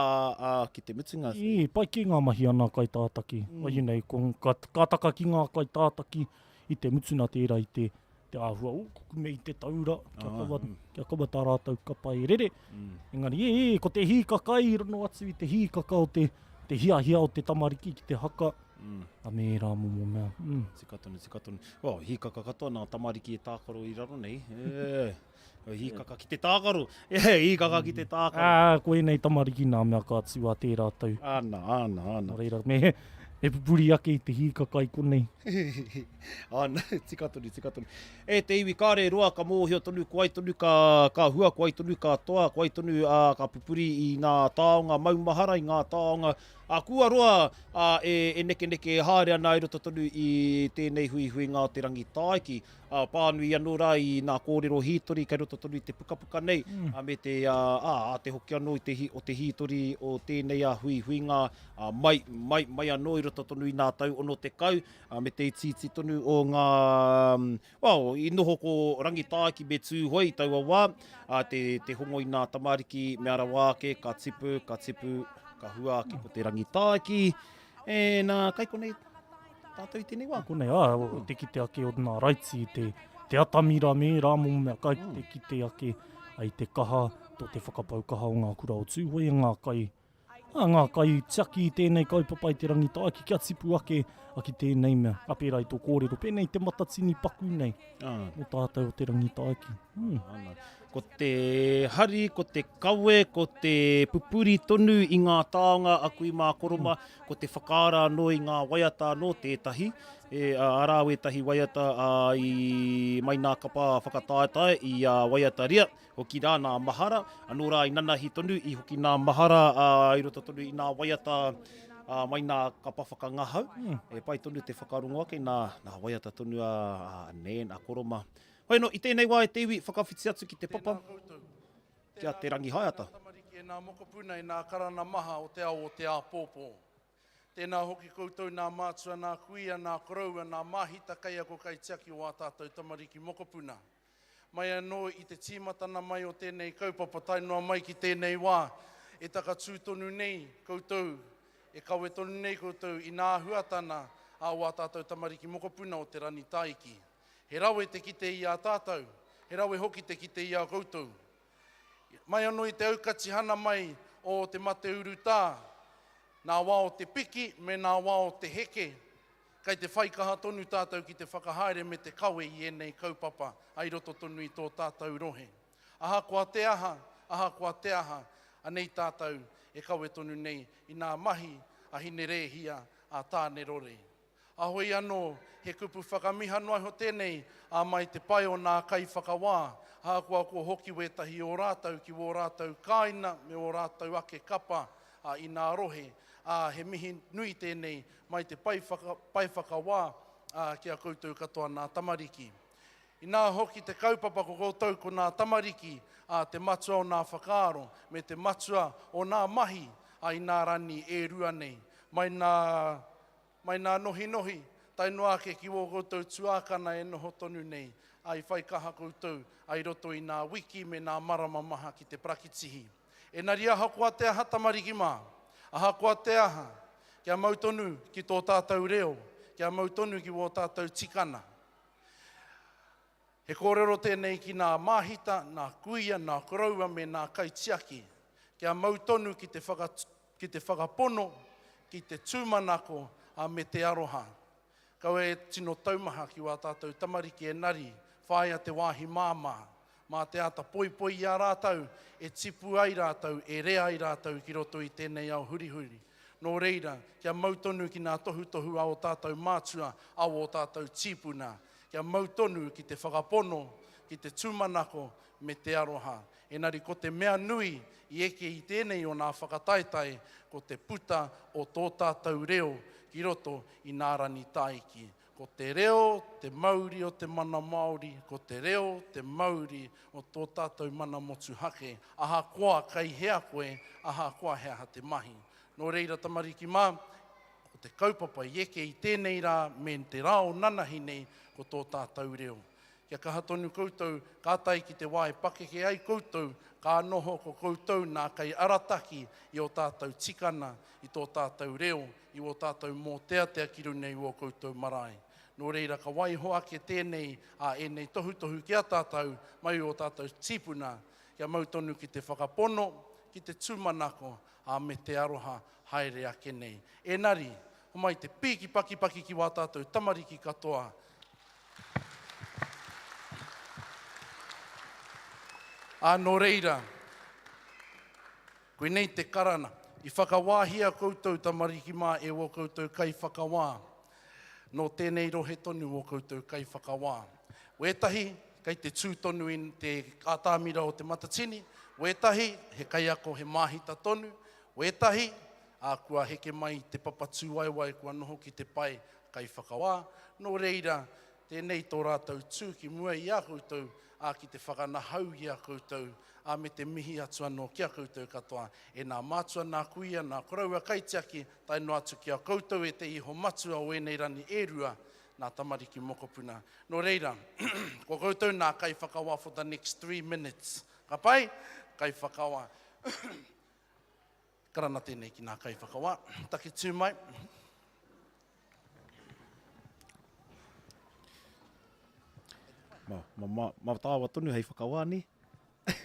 ā, ā, ki te mutunga. I, pai ki ngā mahi a nā kaitātaki. Mm. You know, ko, ka, ka taka ki ngā kaitātaki i te mutuna tērā i te, te āhua o kukume i te taura, kia ah, kaua, mm. kia kaua tā rātou kapa e rere. Mm. Engari, e, e, ko te hīkaka i rono atu i te hīkaka o te, te hiahia o te tamariki ki te haka, mm. a me ērā momo mea. Mm. Tika tonu, tika tonu. Well, hīkaka katoa nā tamariki e tākaro i raro nei. E. Hīkaka ki te tākaro. E, hīkaka ki te tākaro. Ā, ko ēnei tamariki nā mea ka tū a tērā tau. Ana, ana, ana. Nō reira, me, me pupuri ake i te hīkaka i konei. Ana, tika tonu, tika tonu. E te iwi kāre roa ka mōhio tonu ko ai tonu ka, ka hua, ko ai tonu ka toa, ko ai tonu ā, ka pupuri i ngā taonga maumahara, i ngā taonga ā, kua roa ā, e, e nekeneke haere ana i roto tonu i tēnei huihuinga o te Rangitāiki. Ā, pānui anō rā i nā kōrero hītori kei roto tonu i te pukapuka nei, mm. ā, me te, ā, ā, te hoki anō i te, o te hītori o tēnei ā huihuinga, ā, mai, mai, mai anō i roto tonu i nā tau 60, ā, me te itiiti tonu o ngā, well, i noho ko Rangitāiki me Tūhoe i taua wā, ā, te, te hongo i nā tamariki mea rawa ake, ka tipu, ka tipu, ka hua ake ko te Rangitāiki. E, nā, kai konei. tātou i tēnei wā. Konei, ā, mm. te kite ake o nā raiti, te, te atamira me rā mō mea kai mm. te kite ake ai te kaha, tō te whakapau kaha o ngā kura o Tūhoe, ngā kai, ā, ngā kai tiaki i tēnei kaupapa i te Rangitaiki kia tipu ake a ki tēnei mea. A pērā i tō kōrero, pēnei te matatini paku nei ah. mō tātou o te Rangitaiki. Mm. Ana. Ko te hari, ko te kawe, ko te pupuri tonu i ngā taonga a kui mā koro mā, ko te whakaara anō i ngā waiata anō tētahi, e, arā wētahi waiata a, i mai nā kapa whakataetae i a waiataria, hoki rā nā mahara, anō rā i nanahi tonu, i hoki nā mahara a, i roto tonu i nā waiata a, mai nā kapa whakangahau, mm. e pai tonu te whakarongo ake nā, nā waiata tonu a, a Nan, a koro mā. Hoi anō, i tēnei wā e te iwi, whakawhiti atu ki te papa, ki a Te Rangihaeata. Tēnā tamariki e nā mokopuna e nā karana maha o te ao o te āpōpō. Tēnā hoki koutou nā mātua, nā kuia, nā koroua, nā māhita kaiako kaitiaki o ā tātou tamariki mokopuna. Mai anō i te tīmatana mai o tēnei kaupapa tae noa mai ki tēnei wā, e takatū tonu nei koutou, e kawe tonu nei koutou i nā āhuatana a o ā tātou tamariki mokopuna o Te Rangitāiki. He rawe te kite i a tātou, he rawe hoki te kite i a koutou. Mai anō i te aukatihana mai o te mate urutā, nā wā o te piki me nā wā o te heke, kei te whai kaha tonu tātou ki te whakahaere me te kawe i ēnei kaupapa i roto tonu i tō tātou rohe. Ahakoa te aha, ahakoa te aha, anei tātou e kawe tonu nei i nā mahi a Hinerēhia, a Tānerore. Ahoi anō, he kupu whakamiha noa iho tēnei, ā, mai te pai o nā kaiwhakawā, ahakoa kua hoki wētahi o rātou ki wō rātou kāina me ō rātou ake kapa, ā, i nā rohe, ā, he mihi nui tēnei mai te pae whaka, pae whakawā, ā, ki a koutou katoa nā tamariki. Inā hoki te kaupapa ko koutou ko nā tamariki, ā, te matua o nā whakaaro, me te matua o nā mahi, ā, inā rani e rua nei, mai nā, Mai nā nohinohi, tae noa ake ki wō koutou tuākana e noho tonu nei, ā, i whai kaha koutou, ā, i roto i nā wiki me nā marama maha ki te parakitihi. Enari ahakoa te aha tamariki mā, ahakoa te aha, kia mau tonu ki tō tātou reo, kia mau tonu ki wō tātou tikana. He kōrero tēnei ki nā māhita, nā kuia, nā koroua me nā kaitiaki, kia mau tonu ki te whaka, ki te whakapono, ki te tūmanako, ā, me te aroha. Kaua e tino taumaha ki wā tātou tamariki enari, whāia te wāhi māmā, mā te āta poipoi i a rātou, e tipu ai rātou, e rea ai rātou ki roto i tēnei ao hurihuri. Nō reira, kia mau tonu ki nā tohutohu a ō tātou mātua, a ō tātou tīpuna, kia mau tonu ki te whakapono, ki te tūmanako me te aroha. Engari ko te mea nui i eke i tēnei o nā whakataetae, ko te puta o tō tātou reo ki roto i nā rani tāiki. Ko te reo te mauri o te mana Māori, ko te reo te mauri o tō tātou mana motuhake, ahakoa kei hea koe, ahakoa he aha te mahi. Nō reira tamariki mā, ko te kaupapa i eke i tēnei rā me te rā o nanahi nei, ko tō tātou reo. Kia kaha tonu koutou, ka tae ki te wā e pakeke ai koutou, ka noho ko koutou nā kaiarataki i ō tātou tikana, i tō tātou reo, i wō tātou mōteatea ki runga i wō koutou marae. Nō reira ka waiho ake tēnei, ā, ēnei tohutohu ki a tātou, mai i ō tātou tīpuna, kia mau tonu ki te whakapono, ki te tūmanako, ā, me te aroha haere ake nei. Enari, homai te pīki pakipaki ki wā tātou tamariki katoa, Ā, nō reira, Koinei te karana. I whakawāhia koutou tamariki mā e wō koutou kaiwhakawā. Nō tēnei rohe tonu wō koutou kaiwhakawā. Wētahi, kei te tū tonu i te atamira o Te Matatini, wētahi, he kaiako, he māhita tonu, wētahi, ā, kua heke mai i te papa tūwaewae kua noho ki te pae kaiwhakawā. Nō reira, Tēnei tō rātou tū ki mua i a koutou, ā, ki te whakanahau i a koutou, ā, me te mihi atu anō ki a koutou katoa, e nā mātua, nā kuia, nā koroua kaitiaki, tae noa atu ki a koutou e te iho matua o ēnei rani e rua, nā tamariki mokopuna. Nō reira, ko koutou nā kaiwhakawā for the next three minutes. Ka pai? Kaiwhakawā. Karana tēnei ki nā kaiwhakawā. Take tū mai. Ma, ma, ma, ma tāua tonu hei whakawā, nē?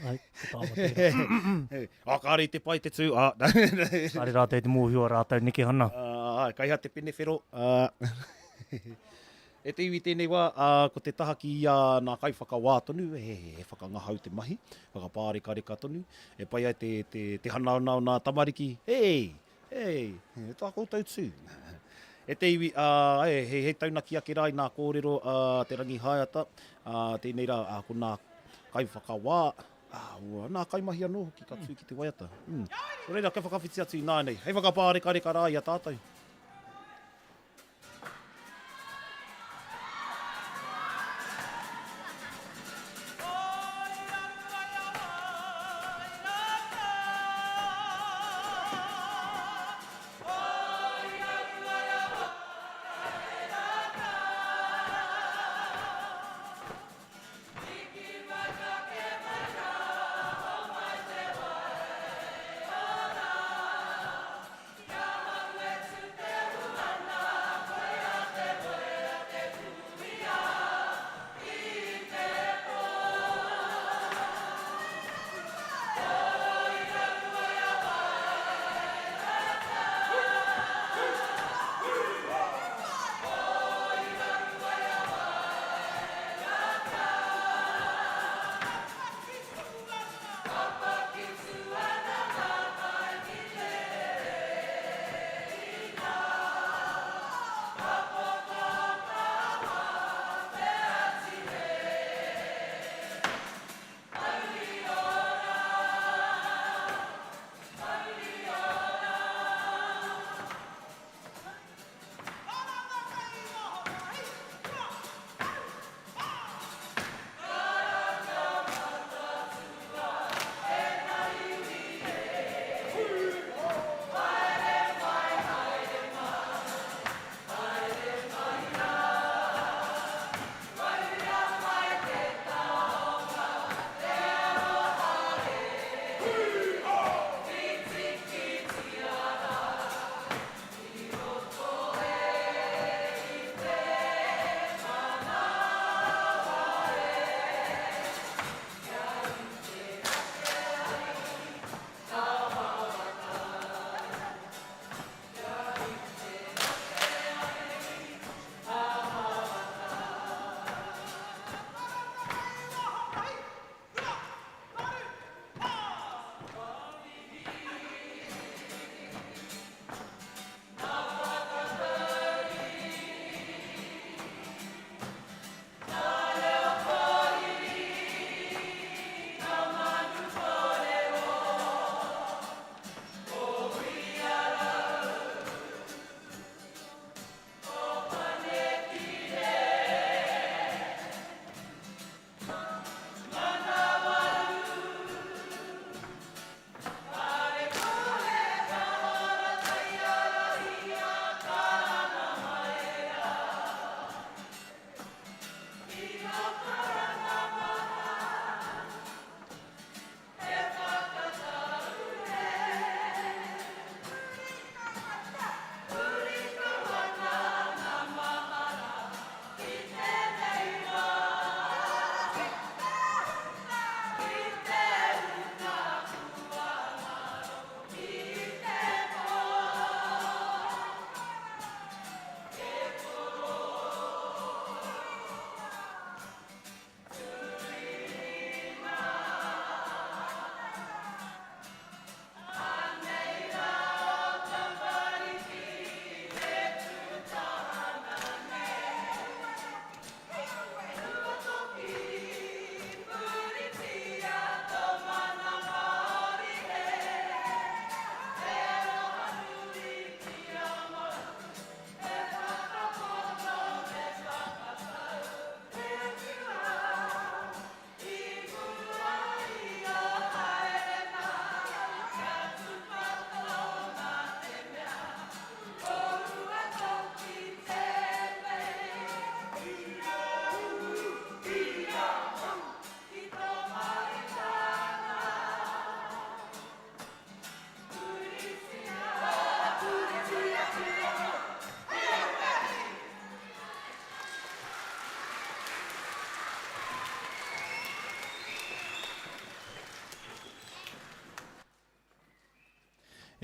Ai, ko tāua tērā. Ā, kāre i te pai te tū, ā. Kāre rātou i te mōhio a rātou nekehana. Ā, āe, kai hea te pene whero, ā. E te iwi tēnei wā, ā, ko te taha ki a nā kaiwhakawā tonu, he, he whakangahau te mahi, whakapārekareka tonu, e pai ai te, te, te hanaona o nā tamariki, hei, hei, tā koutou tū. E te iwi, ā, e, he, he taunaki ake rā i nā kōrero a Te Rangihaeata, ā, tēnei rā, ā, ko nā kaiwhakawā, ā, ua, nā kaimahi anō hoki ka tū ki te waiata. Mm. Nō reira, kia whakawhiti atu ināianei, hei whakapārekareka rā i a tātou.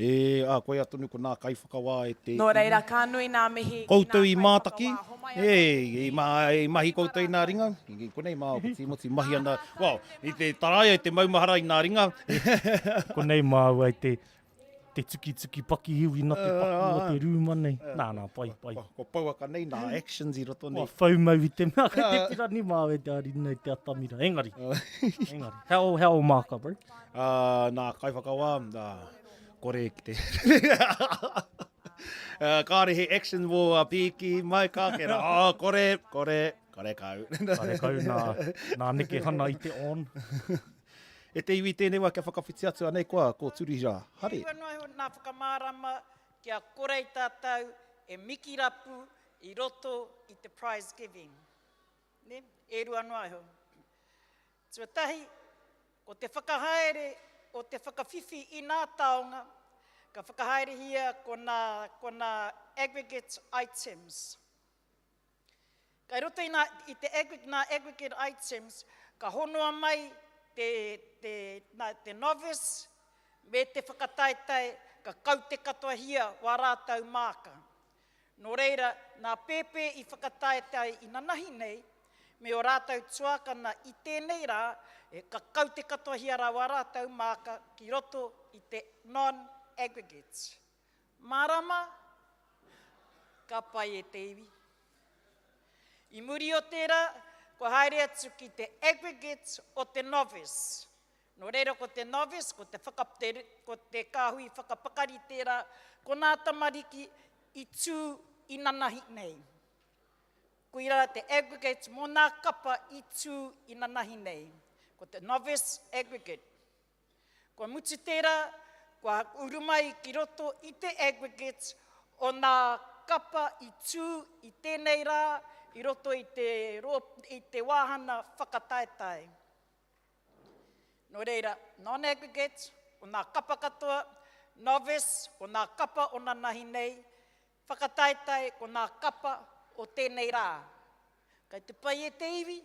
E, ā, koia tonu ko nā kaiwhakawā e te Nō reira, ka nui nā mihi ki nā Koutou i mātaki, kaiwhakawā, homai e, anō te i, mihi mā, i mahi ki ngā koutou i nā rātou. ringa, i konei mā o Tīmoti mahi Nā ana, rātou well, te i te mahi. taraia i te maumahara i nā ringa. Konei māua i te, te tukituki pakihiwi na te paku o te rūma nei. Nā, nā, pai, pai. Kua, kua pouaka nei nā actions i roto nei. Kua whaumau i te mea kei te pirani māua e te ari nei te atamira. Engari, engari, hea o, hea o māka, bro? Ā, nā kaiwhakawā, nā, kore ki te Kāre he action mō a Pīki mai ka kera. Oh, kore, kore, kore kau. Kare kau nā, nā nekehana i te on. E te iwi tēnei wā kia whakawhiti atu anei koa, ko Turihira Hare. E rua noa iho nā whakamārama kia kore i tātou e mikirapu i roto i te prize giving. Ne? E rua noa iho. Tuatahi, ko te whakahaere o te whakawhiwhi i nā taonga, ka whakahaerehia ko nā, ko nā aggregate items. Kai roto i nā, i te aggregate, nā aggregate items, ka honoa mai te, te, nā, te novice me te whakataetae, ka kaute katoahia wā rātou māka. Nō reira, nā Pēpē i whakataetae inanahi nei, me ō rātou tuākana i tēnei rā, e, ka kaute katoahia rā wā rātou māka ki roto i te non-aggregate. Mārama? Ka pai e te iwi. I muri o tērā, kua haere atu ki te aggregate o te novice. Nō reira ko te novice, ko te whaka, te, ko te kāhui whakapakari tērā, ko nā tamariki i tū inanahi nei. Koirā te aggregate mō nā kapa i tū inanahi nei. Ko te novice aggregate. Kua mutu tērā, kua uru mai ki roto i te aggregate o nā kapa i tū i tēnei rā i roto i te, i te wāhana whakataetae. Nō reira, non-aggregate, o nā kapa katoa, novice, o nā kapa o nanahi nei, whakataetae, ko nā kapa o tēnei rā. Kei te pai e te iwi?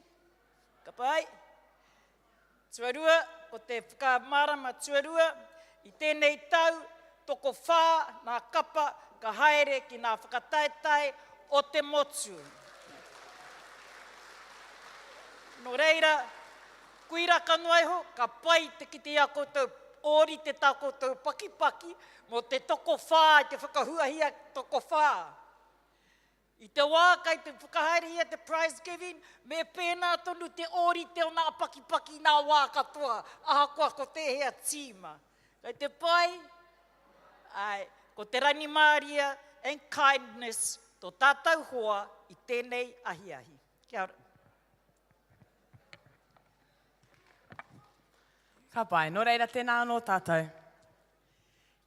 Ka pai. Tuarua, ko te whakamārama tuarua, i tēnei tau, tokowhā nā kapa ka haere ki nā whakataetae o te motu. Nō reira, kuiraka noa iho, ka pai te kite i a koutou, ōrite tā koutou pakipaki mō te tokowhā i te whakahuahia tokowhā. I te wā kai te whakahaerehia te prize giving, me pēnā tonu te ōrite o nā pakipaki i nā wā katoa, ahakoa ko tēhea tīma. Kei te pai? Āe, ko te rangimāria and kindness tō tātou hoa i tēnei ahiahi. Kia ora. Ka pai. Nō reira, tēnā anō tātou.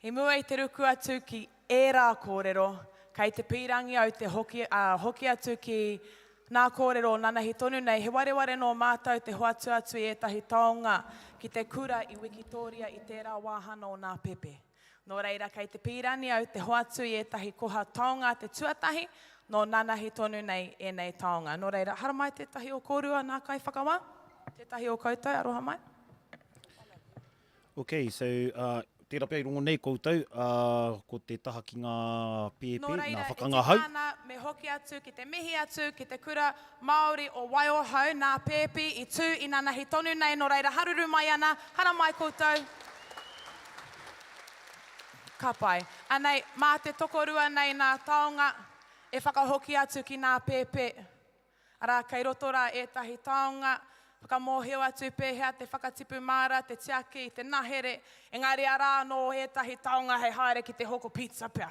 I mua i te ruku atu ki ērā kōrero, kei te pīrangi au te hoki, ā, hoki atu ki nā kōrero o nanahi tonu nei, he wareware nō mātou te hoatu atu i ētahi taonga ki te kura i Wikitōria i tērā wāhana o nā pepe. Nō reira, kei te pīrani au te hoatu i ētahi koha taonga te tuatahi, nō nanahi tonu nei ēnei taonga. Nō reira, haramai tētahi o kōrua nā kaiwhakawā, tētahi o koutou, aroha mai. Ok, so, uh, tērā pea i rongo nei koutou, uh, ko te taha ki ngā pēpē, Nō ngā reira, e whakangahau. tika ana me hoki atu ki te mihi atu ki te kura Māori o Waiohau, nā Pēpi i tū inanahi tonu nei, nō reira haruru mai ana, haramai koutou. Ka pai. Anei, mā te tokorua nei nā taonga e whakahoki atu ki nā pēpē. Arā, kei roto rā ētahi taonga, whakamōhio atu pēhea te whakatipu māra, te tiaki, te nahere, engari arā anō ētahi taonga hei haere ki te hoko pizza pea.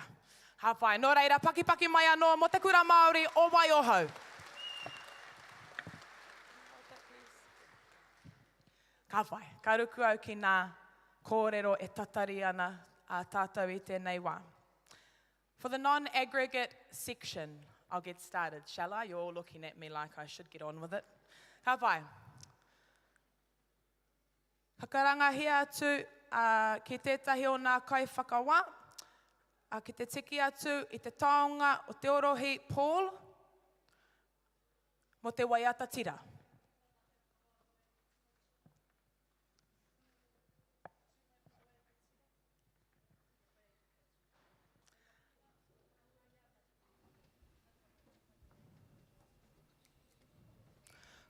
Ka pai. Nō reira, pakipaki mai anō mō Te Kura Māori o Waiohau. Ka pai. Ka ruku au ki nā kōrero e tatari ana a tātou i tēnei wā. For the non-aggregate section, I'll get started, shall I? You're all looking at me like I should get on with it. Ka pai. Ka karangahia atu uh, ki tētahi o nā kaiwhakawā, uh, ki te tiki atu i te taonga o te orohi Paul mō te waiata tira.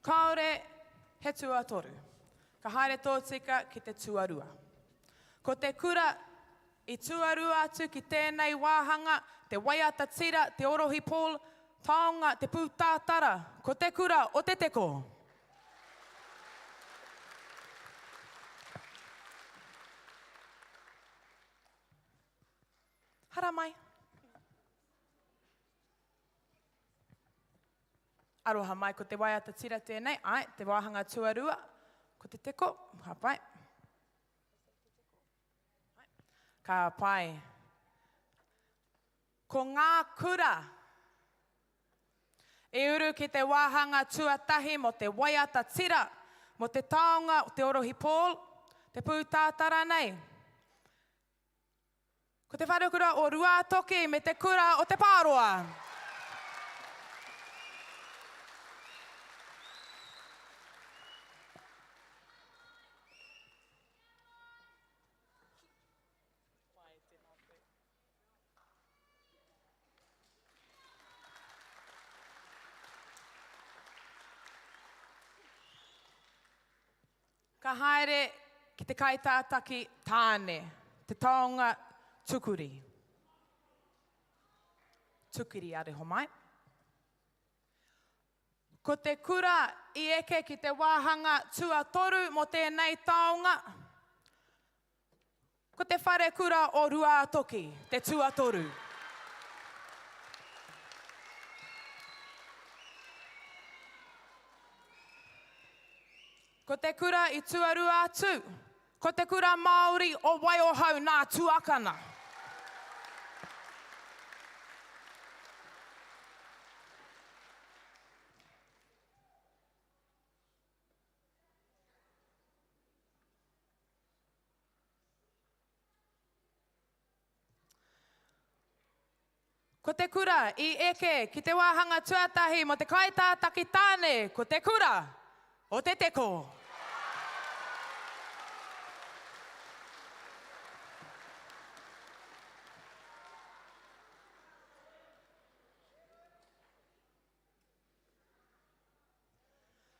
Kāore he tuatoru. Ka haere tōtika ki te tuarua. Ko te kura i tuarua atu ki tēnei wāhanga, te waiata tira, te orohi Paul, taonga, te pūtātara, ko te kura o Te Teko. Haramai. Aroha mai, ko te waiata tira tēnei, āe, te wāhanga tuarua, ko te teko, ka pai. Ka pai. Ko ngā kura i uru ki te wāhanga tuatahi mō te waiata tira, mō te taonga o Te Orohi Paul, te pūtātara nei. Ko te wharekura o Ruātoki me te kura o Te Pāroa. Ka haere ki te kaitātaki tāne, te taonga tukuri. Tukiri a Rehomai. Ko te kura i eke ki te wāhanga tuatoru mō tēnei taonga, Ko te wharekura o Ruātoki te tuatoru. Ko te kura i tuarua atu, ko te kura Māori o Waiohau nā Tuakana. Ko te kura i eke ki te wāhanga tuatahi mō te kaitātaki tāne ko te kura o Te Teko.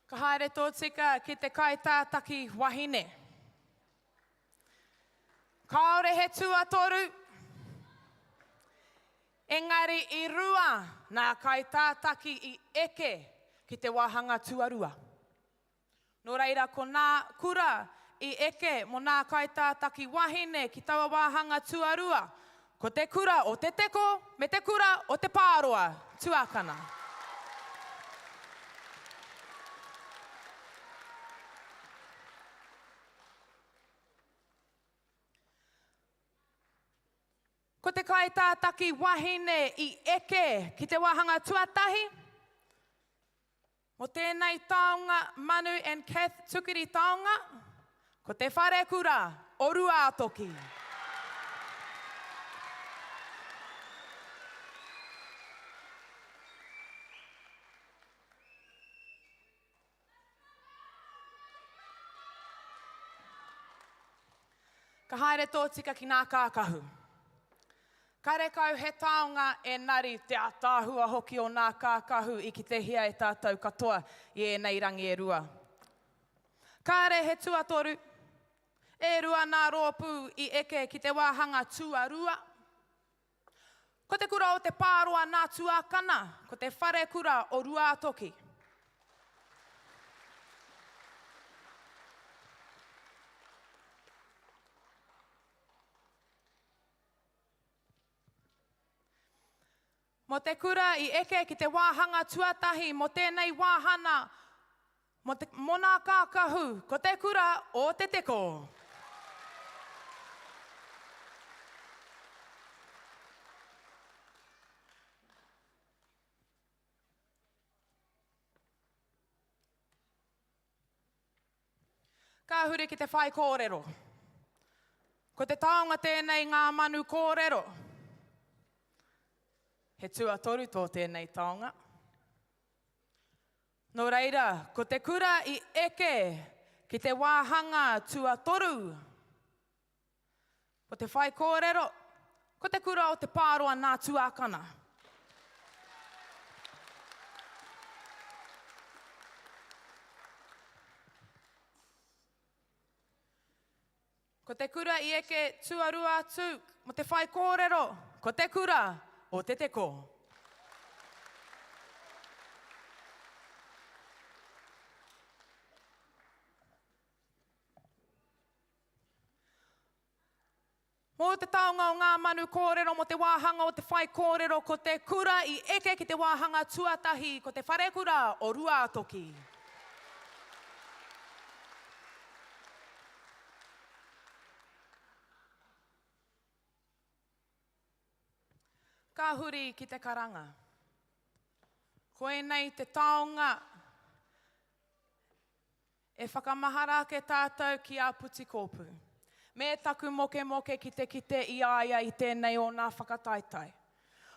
Ka haere tōtika ki te kaitātaki wahine. Kāore he tuatoru, engari i rua nā kaitātaki i eke ki te wāhanga tuarua. Nō reira ko nā kura i eke mō nā kaitātaki wahine ki taua wāhanga tuarua, ko te kura o Te Teko me te kura o Te Pāroa, tuakana. Ko te kaitātaki wahine i eke ki te wāhanga tuatahi, Mo tēnei taonga Manu and Kath Tukiri taonga, ko te wharekura o Ruātoki. Ka haere tōtika ki nā kākahu. Karekau he taonga enari te ataahua hoki o nā kākahu i kitehia e tātou katoa i ēnei rangi e rua. Kāre he tuatoru, e rua nā rōpū i eke ki te wāhanga tuarua. Ko te kura o Te Pāroa nā Tuakana, ko te wharekura o Ruātoki. Mō te kura i eke ki te wāhanga tuatahi mō tēnei wāhana mō te, mō nā kākahu, ko te kura o Te Teko. Ka huri ki te whaikōrero. Ko te taonga tēnei ngā manu kōrero. He tuatoru tō tēnei taonga. Nō reira, ko te kura i eke ki te wāhanga tuatoru. Ko te whaikōrero, ko te kura o Te Pāroa nā Tuakana. Ko te kura i eke tuarua atu mo te whaikōrero, ko te kura o Te Teko. Mō te taonga o ngā manu kōrero mō te wāhanga o te whaikōrero ko te kura i eke ki te wāhanga tuatahi ko te wharekura o Ruātoki. Ka huri ki te karanga. Koinei te taonga E whakamahara ake tātou ki a Putikōpū. Me taku mokemoke ki te kite i a ia i tēnei o nā whakataetae.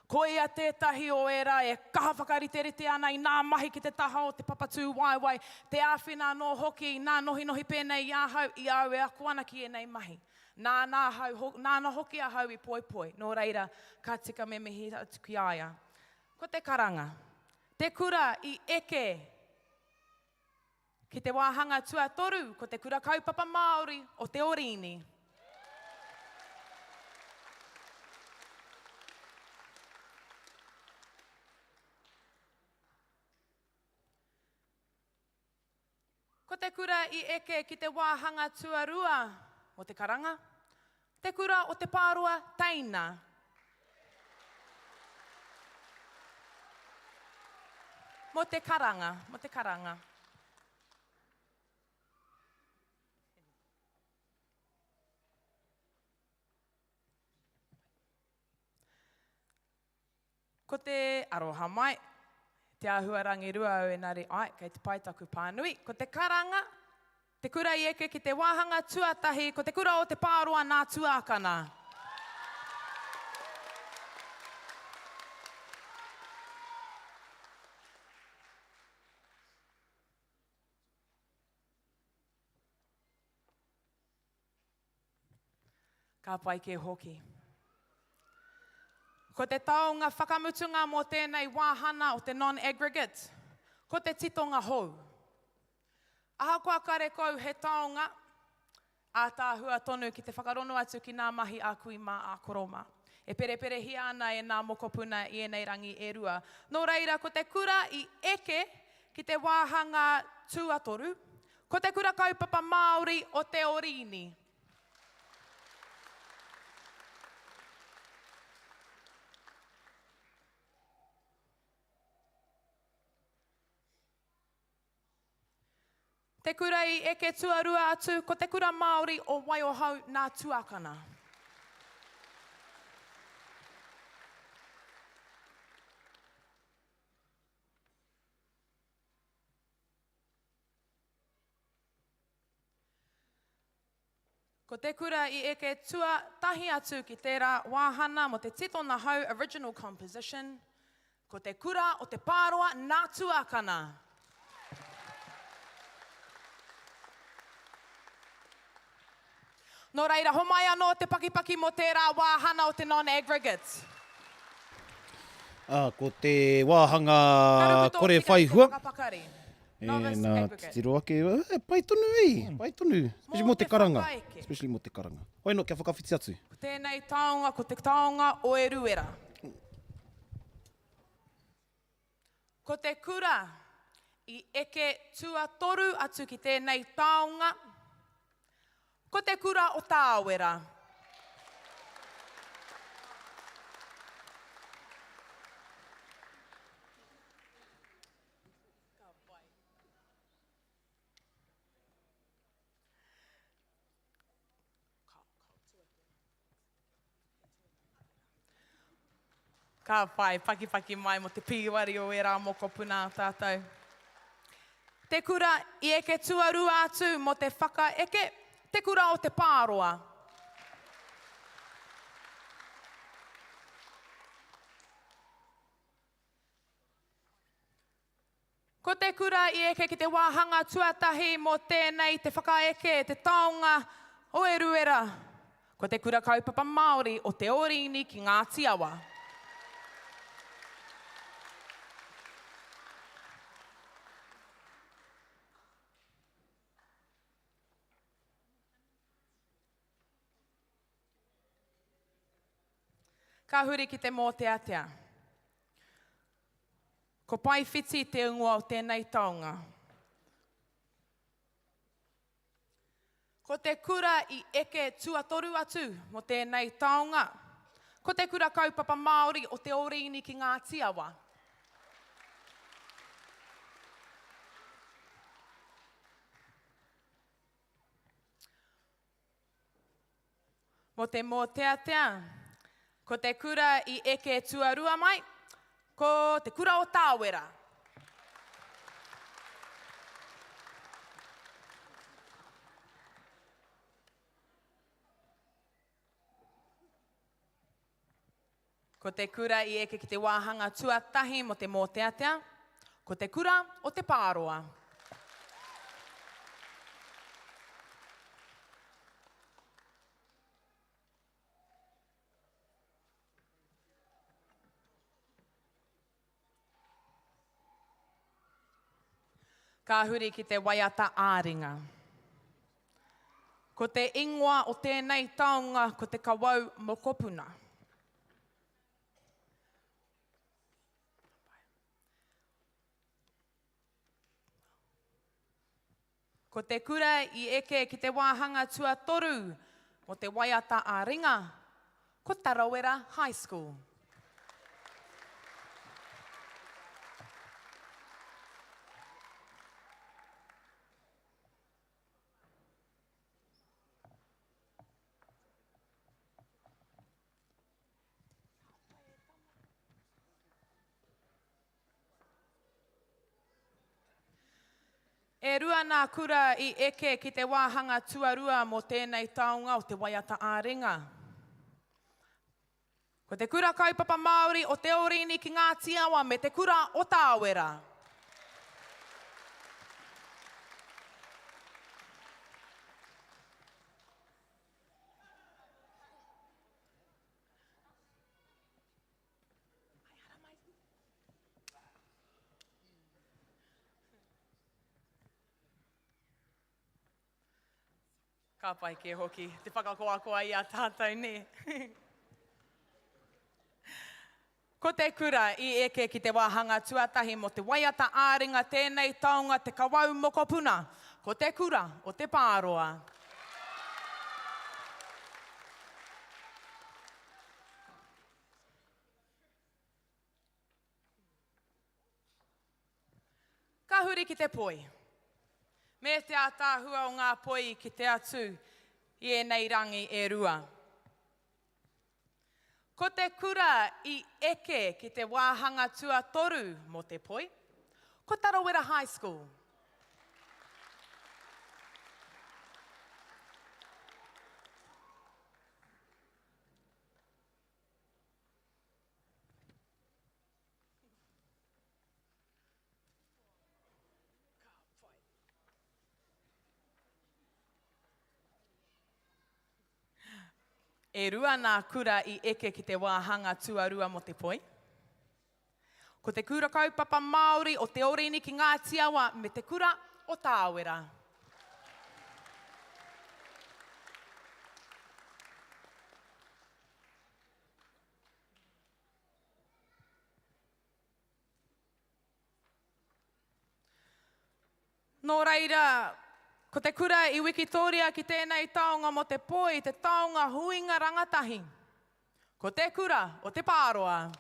Ko ia tētahi o ērā e kaha whakariterite ana i nā mahi ki te taha o te papa tūwaewae, te āwhina anō hoki i nā nohinohi pēnei i ahau, i a au e ako ana ki ēnei mahi. Nāna ahau, nāna hoki ahau i poipoi, nō reira, ka tika me mihi atu ki a ia. Ko te karanga. Te kura i eke Ki te wāhanga tuatoru ko te Kura Kaupapa Māori o Te Orīni. Ko te kura i eke ki te wāhanga tuarua o te karanga, Te Kura o Te Pāroa Teina. Mō te karanga, mō te karanga. Ko te aroha mai, te āhua rangirua au engari ae, kei te pai taku pānui. Ko te karanga, te kura i eke ki te wāhanga tuatahi, ko te kura o Te Pāroa nā Tuākana. Ka pai kē hoki. Ko te taonga whakamutunga mō tēnei wāhana o te non-aggregate, ko te titonga hou. Ahakoa karekau he taonga, ātaahua tonu ki te whakarono atu ki nā mahi a kui mā, a koro mā. E pereperehia ana e nā mokopuna i ēnei rangi e rua. Nō reira, ko te kura i eke ki te wāhanga tuatoru, ko te Kura Kaupapa Māori o Te Orīni. Te kura i eke tuarua atu ko Te Kura Māori o Waiohau nā Tuakana. Ko te kura i eke tua tahi atu ki tērā wāhana mō te titona hou original composition, ko te kura o Te Pāroa nā Tuakana. Nō reira, homai anō te pakipaki mō tērā wāhana o te non-aggregate. Ā, ko te wāhanga kore whai hua. E, nā, titiro ake, e, pai tonu ei, pai tonu. Especially mō te karanga. Especially mō te karanga. Hoi anō, kia whakawhiti atu. Ko tēnei taonga, ko te taonga o Eruera. Ko te kura i eke tuatoru atu ki tēnei taonga, ko te kura o Tāwera. Ka pai. Ka pai, pakipaki mai mo te pīwari o ērā mokopuna a tātou. Te kura i eke tuarua atu mo te whakaeke, te kura o Te Pāroa. Ko te kura i eke ki te wāhanga tuatahi mō tēnei te whakaeke, te taonga o Eruera. Ko te Kura Kaupapa Māori o Te Ōrīni ki Ngāti Awa. Ka huri ki te mōteatea. Ko Paewhiti te ingoa o tēnei taonga. Ko te kura i eke tuatoru atu mō tēnei taonga, ko Te Kura Kaupapa Māori o Te Ōriini ki Ngāti Awa. Mō te mōteatea, ko te kura i eke tuarua mai, ko Te Kura o Tāwera. Ko te kura i eke ki te wāhanga tuatahi mō te mōteatea, ko Te Kura o Te Pāroa. Ka huri ki te waiata ā-ringa. Ko te ingoa o tēnei taonga ko te kawau mokopuna. Ko te kura i eke ki te wāhanga tuatoru mō te waiata ā-ringa, ko Tarawera High School. E rua nā kura i eke ki te wāhanga tuarua mō tēnei taonga o te waiata ā-ringa. Ko te Kura Kaupapa Māori o Te Ōrini ki Ngāti Awa me te Kura o Tāwera. Ka pai kē hoki te whakakoakoa i a tātou, nē? Ko te kura i eke ki te wāhanga tuatahi mō te waiata ā-ringa tēnei taonga te kawau mokopuna, ko te kura o Te Pāroa. Ka huri ki te poi. Me te ātaahua o ngā poi i kite atu i ēnei rangi e rua. Ko te kura i eke ki te wāhanga tuatoru mō te poi, ko Tarawera High School. E rua nā kura i eke ki te wāhanga tuarua mō te poi. Ko te Kura Kaupapa Māori o Te Orini ki Ngāti Awa me te Kura o Tāwera. Nō reira, ko te kura i wikitōria ki tēnei taonga mō te poi, te taonga huinga rangatahi. Ko te kura o Te Pāroa.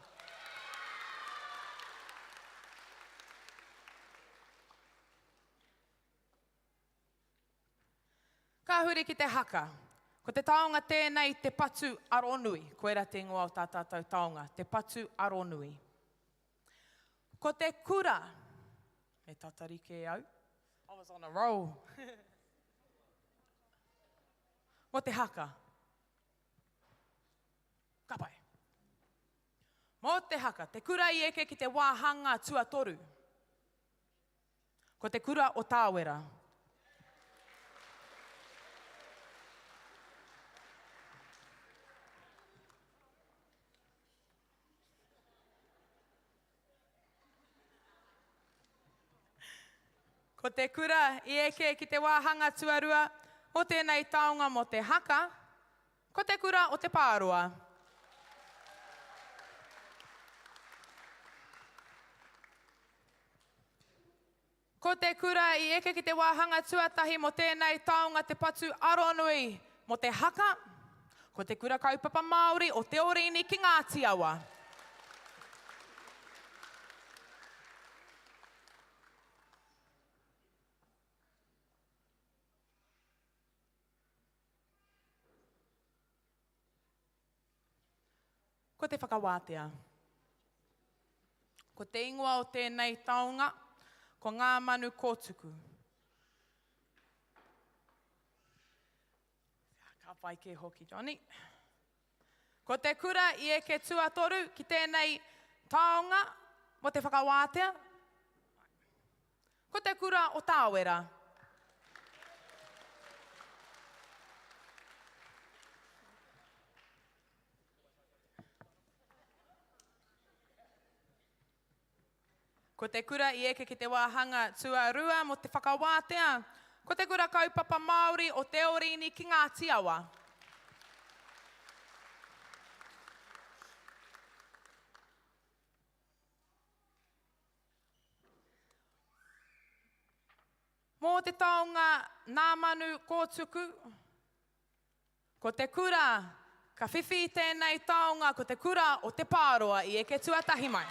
Ka huri ki te haka. Ko te taonga tēnei te patu aronui. Koira te ingoa o tā tātou taonga, te patu aronui. Ko te kura. Me tatari kē au. I was on a roll. Mō te haka. Ka pai. Mō te haka, te kura i eke ki te wāhanga tuatoru. Ko te kura o Tāwera. Ko te kura i eke ki te wāhanga tuarua o tēnei taonga mō te haka, ko te kura o Te Pāroa. Ko te kura i eke ki te wāhanga tuatahi mō tēnei taonga te patu aronui mō te haka, ko te Kura Kaupapa Māori o Te Orini ki Ngāti Awa. Ko te whakawātea. Ko te ingoa o tēnei taonga, ko Ngā Manu Kōtuku. Ka pai kē hoki, Johnny. Ko te kura i eke tuatoru ki tēnei taonga mō te whakawātea, ko te kura o Tāwera. Ko te kura i eke ki te wāhanga tuarua mō te whakawātea, ko te Kura Kaupapa Māori o Te Orini ki Ngāti Awa. Mō te taonga Nā Manu Kōtuku, Ko te kura ka whiwhi i tēnei taonga ko te kura o Te Pāroa i eke tuatahi mai.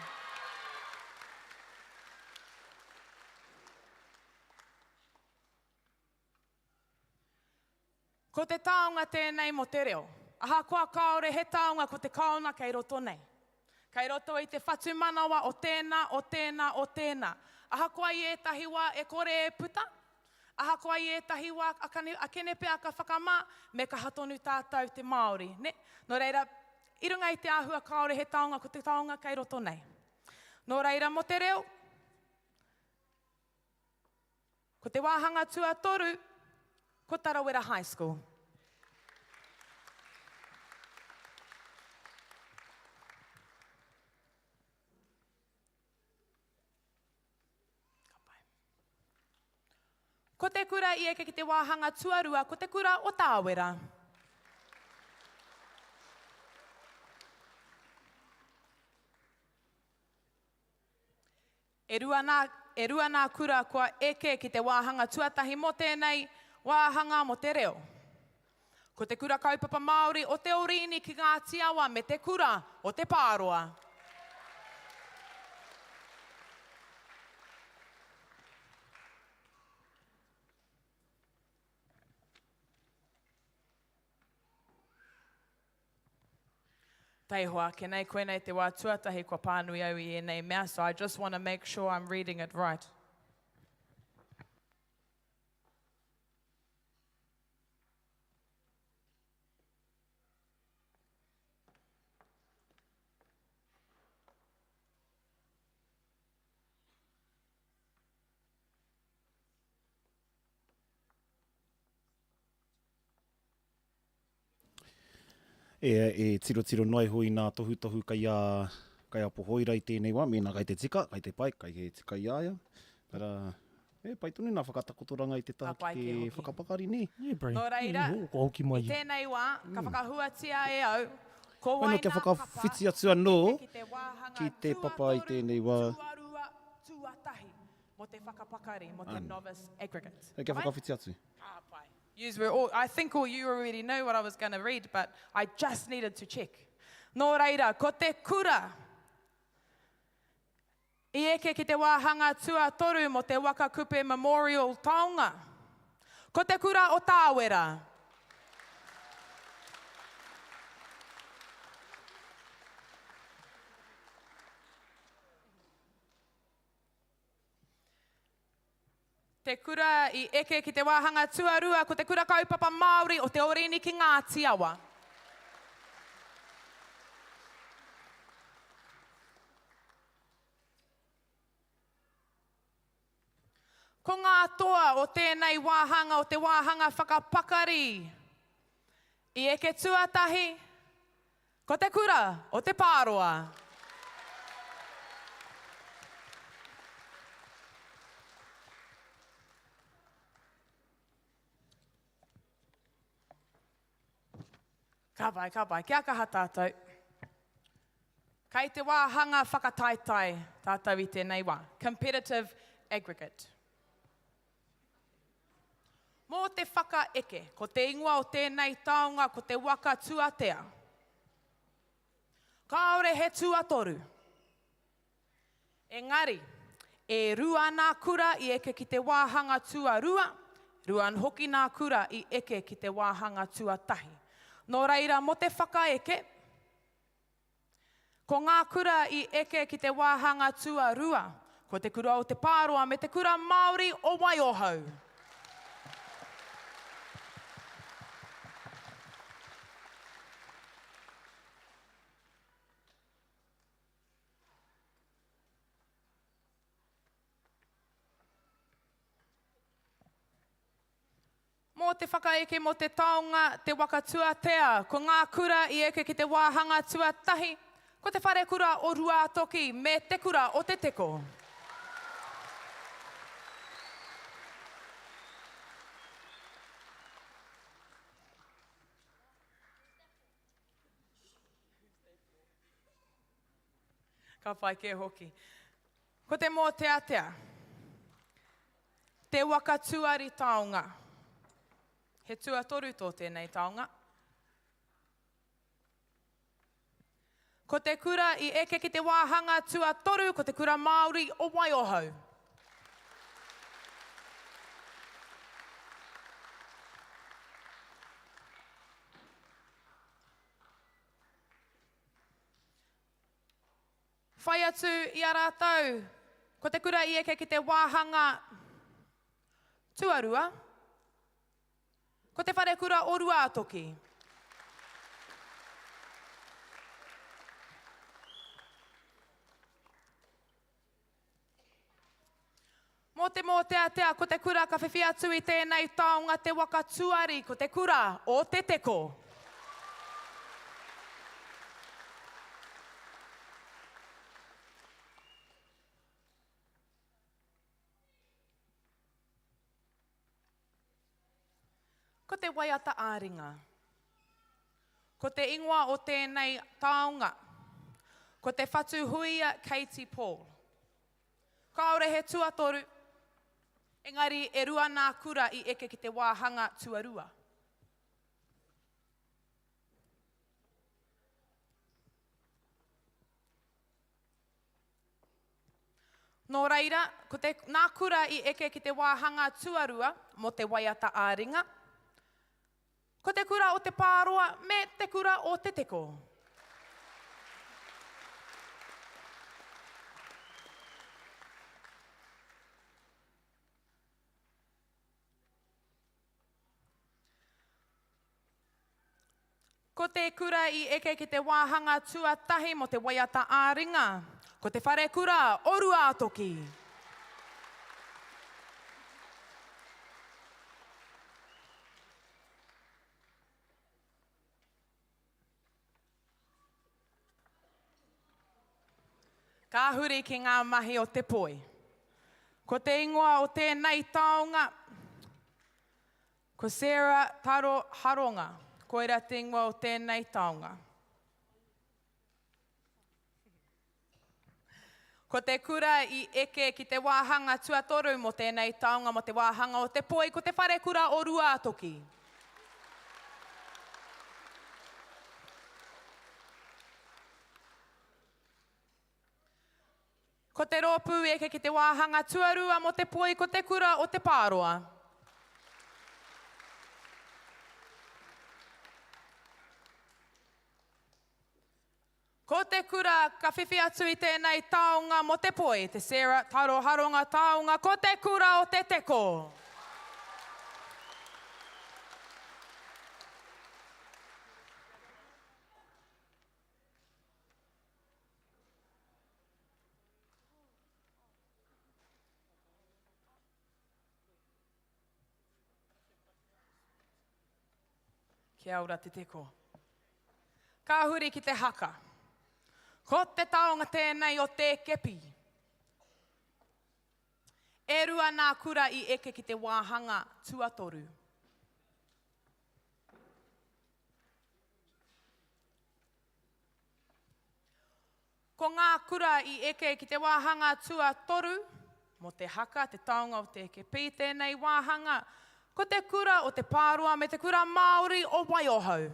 Ko te taonga tēnei mō te reo. Ahakoa kāore he taonga ko te kaona kei roto nei. Kei roto i te whatumanawa o tēnā, o tēnā, o tēnā. Ahakoa i ētahi wā e kore e puta, ahakoa i ētahi wā akene pea ka whakamā, me kaha tonu tātou te Māori, nē? Nō reira, i runga i te āhua kāore he taonga ko te taonga kei roto nei. Nō reira, mō te reo, Ko te wāhanga tuatoru, ko Tarawera High School. Ko te kura i eke ki te wāhanga tuarua, ko te kura o Tāwera. E rua nā, e rua nā kura kua eke ki te wāhanga tuatahi mō tēnei wāhanga mō te reo. Ko te Kura Kaupapa Māori o Te Oriini ki Ngāti Awa me te Kura o Te Pāroa. Taihoa ake nei, koinei te wā tuatahi kua pānui au i ēnei mea, so I just want to make sure I'm reading it right. E, e tirotiro noa iho i nā tohutohu kei a, kei a Pohoira i tēnei wā, mēnā kei te tika, kei te pai, kei te tika i a ia. But, uh, e, pai tonu nā whakatakotoranga i te taha ki te whakapakari, nē? Yeah, bro. Nō reira, i tēnei wā, ka whakahuatia e au, ko wai nā kapa whakawhiti atu anō ki te papa i tēnei wā. Tuarua, tuatahi, mō te whakapakari, mō te novice aggregate. Kia whakawhiti atu. Ka pai. Yous were all, I think all you already knew what I was going to read, but I just needed to check. Nō reira, ko te kura i eke ki te wāhanga tuatoru mō te Waka Kupe Memorial Taonga, ko te kura o Tāwera. Te kura i eke ki te wāhanga tuarua ko te Kura Kaupapa Māori o Te Orini ki Ngāti Awa. Ko ngā toa o tēnei wāhanga o te wāhanga whakapakari i eke tuatahi Ko te kura o Te Pāroa. Ka pai, ka pai. Kia kaha tātou. Kei te wāhanga whakataetae tātou i tēnei wā. Competitive aggregate. Mō te whakaeke, ko te ingoa o tēnei taonga ko te waka tuatea. Kāore he tuatoru. Engari, e rua nā kura i eke ki te wāhanga tuarua, ruan hoki nā kura i eke ki te wāhanga tuatahi. Nō reira, mō te whakaeke, ko ngā kura i eke ki te wāhanga tuarua, ko Te Kura o Te Pāroa me Te Kura Māori o Waiohau. Mō te whakaeke mō te taonga, te waka tuatea, ko ngā kura i eke ki te wāhanga tuatahi, ko Te Wharekura o Ruātoki me Te Kura o Te Teko. Ka pai kē hoki. Ko te mōteatea. Te waka tuari taonga. He tuatoru tō tēnei taonga. Ko te kura i eke ki te wāhanga tuatoru ko te Kura Māori o Waiohau. Whai atu i a rātou, ko te kura i eke ki te wāhanga tuarua, ko te wharekura o Ruātoki. Mō te mōteatea, ko te kura ka whiwhi atu i tēnei taonga te waka tuari, ko te kura o Te Teko. Ko te waiata ā-ringa. Ko te ingoa o tēnei taonga, ko te whatu huia Katie Paul. Kāore he tuatoru, engari e rua nā kura i eke ki te wāhanga tuarua. Nō reira, ko te, nā kura i eke ki te wāhanga tuarua mō te waiata ā-ringa, Ko te kura o Te Pāroa me te kura o Te Teko. Ko te kura i eke ki te wāhanga tuatahi mō te waiata ā-ringa, ko Te Wharekura o Ruātoki. Ka huri ki ngā mahi o te poi. Ko te ingoa o tēnei taonga, ko Sarah Taro Haronga. Koira te ingoa o tēnei taonga. Ko te kura i eke ki te wāhanga tuatoru mō tēnei taonga mō te wāhanga o te poi ko te wharekura o Ruātoki. Ko te rōpū i eke ki te wāhanga tuarua mō te poi ko te kura o Te Pāroa. Ko te kura ka whiwhi atu i tēnei taonga mō te poi, te Sarah Taro Haronga Taonga, ko te kura o Te Teko. Kia ora Te Teko. Ka huri ki te haka. Ko te taonga tēnei o te kepi. E rua nā kura i eke ki te wāhanga tuatoru. Ko ngā kura i eke ki te wāhanga tuatoru, mō te haka, te taonga o te eke pī tēnei wāhanga. Ko te Kura o Te Pāroa me te Kura Māori o Waiohau.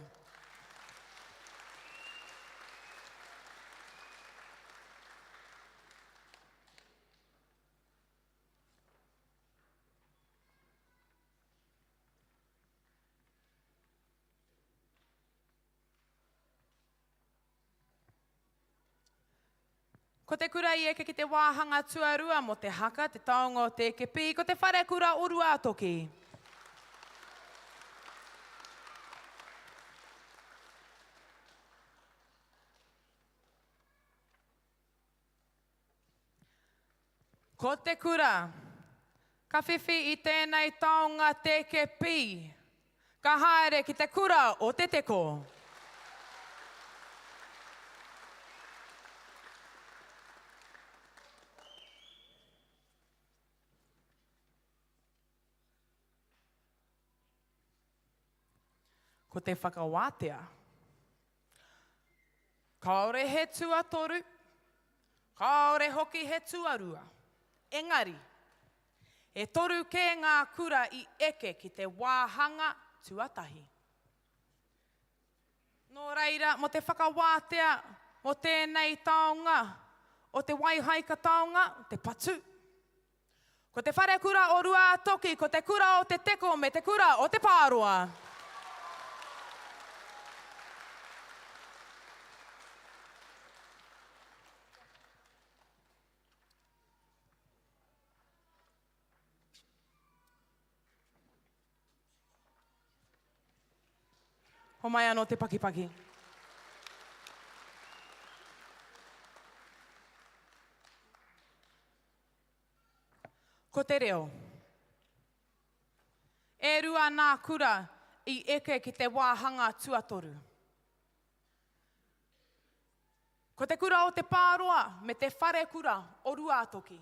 Ko te kura i eke ki te wāhanga tuarua mō te haka, te taonga o te eke pī, ko te wharekura o Ruātoki. Ko te kura ka whiwhi i tēnei taonga tēke pī, ka haere ki te kura o Te Teko. Ko te whakawātea. Kāore he tuatoru, kāore hoki he tuarua. Engari, e toru kē ngā kura i eke ki te wāhanga tuatahi. Nō reira, mō te whakawātea mō tēnei taonga o te waihaika taonga, te patu. Ko te wharekura o Ruātoki, ko te kura o Te Teko me te kura o Te Pāroa. Homai anō te pakipaki. Ko te reo. E rua nā kura i eke ki te wāhanga tuatoru. Ko te kura o Te Pāroa me te wharekura o Ruātoki.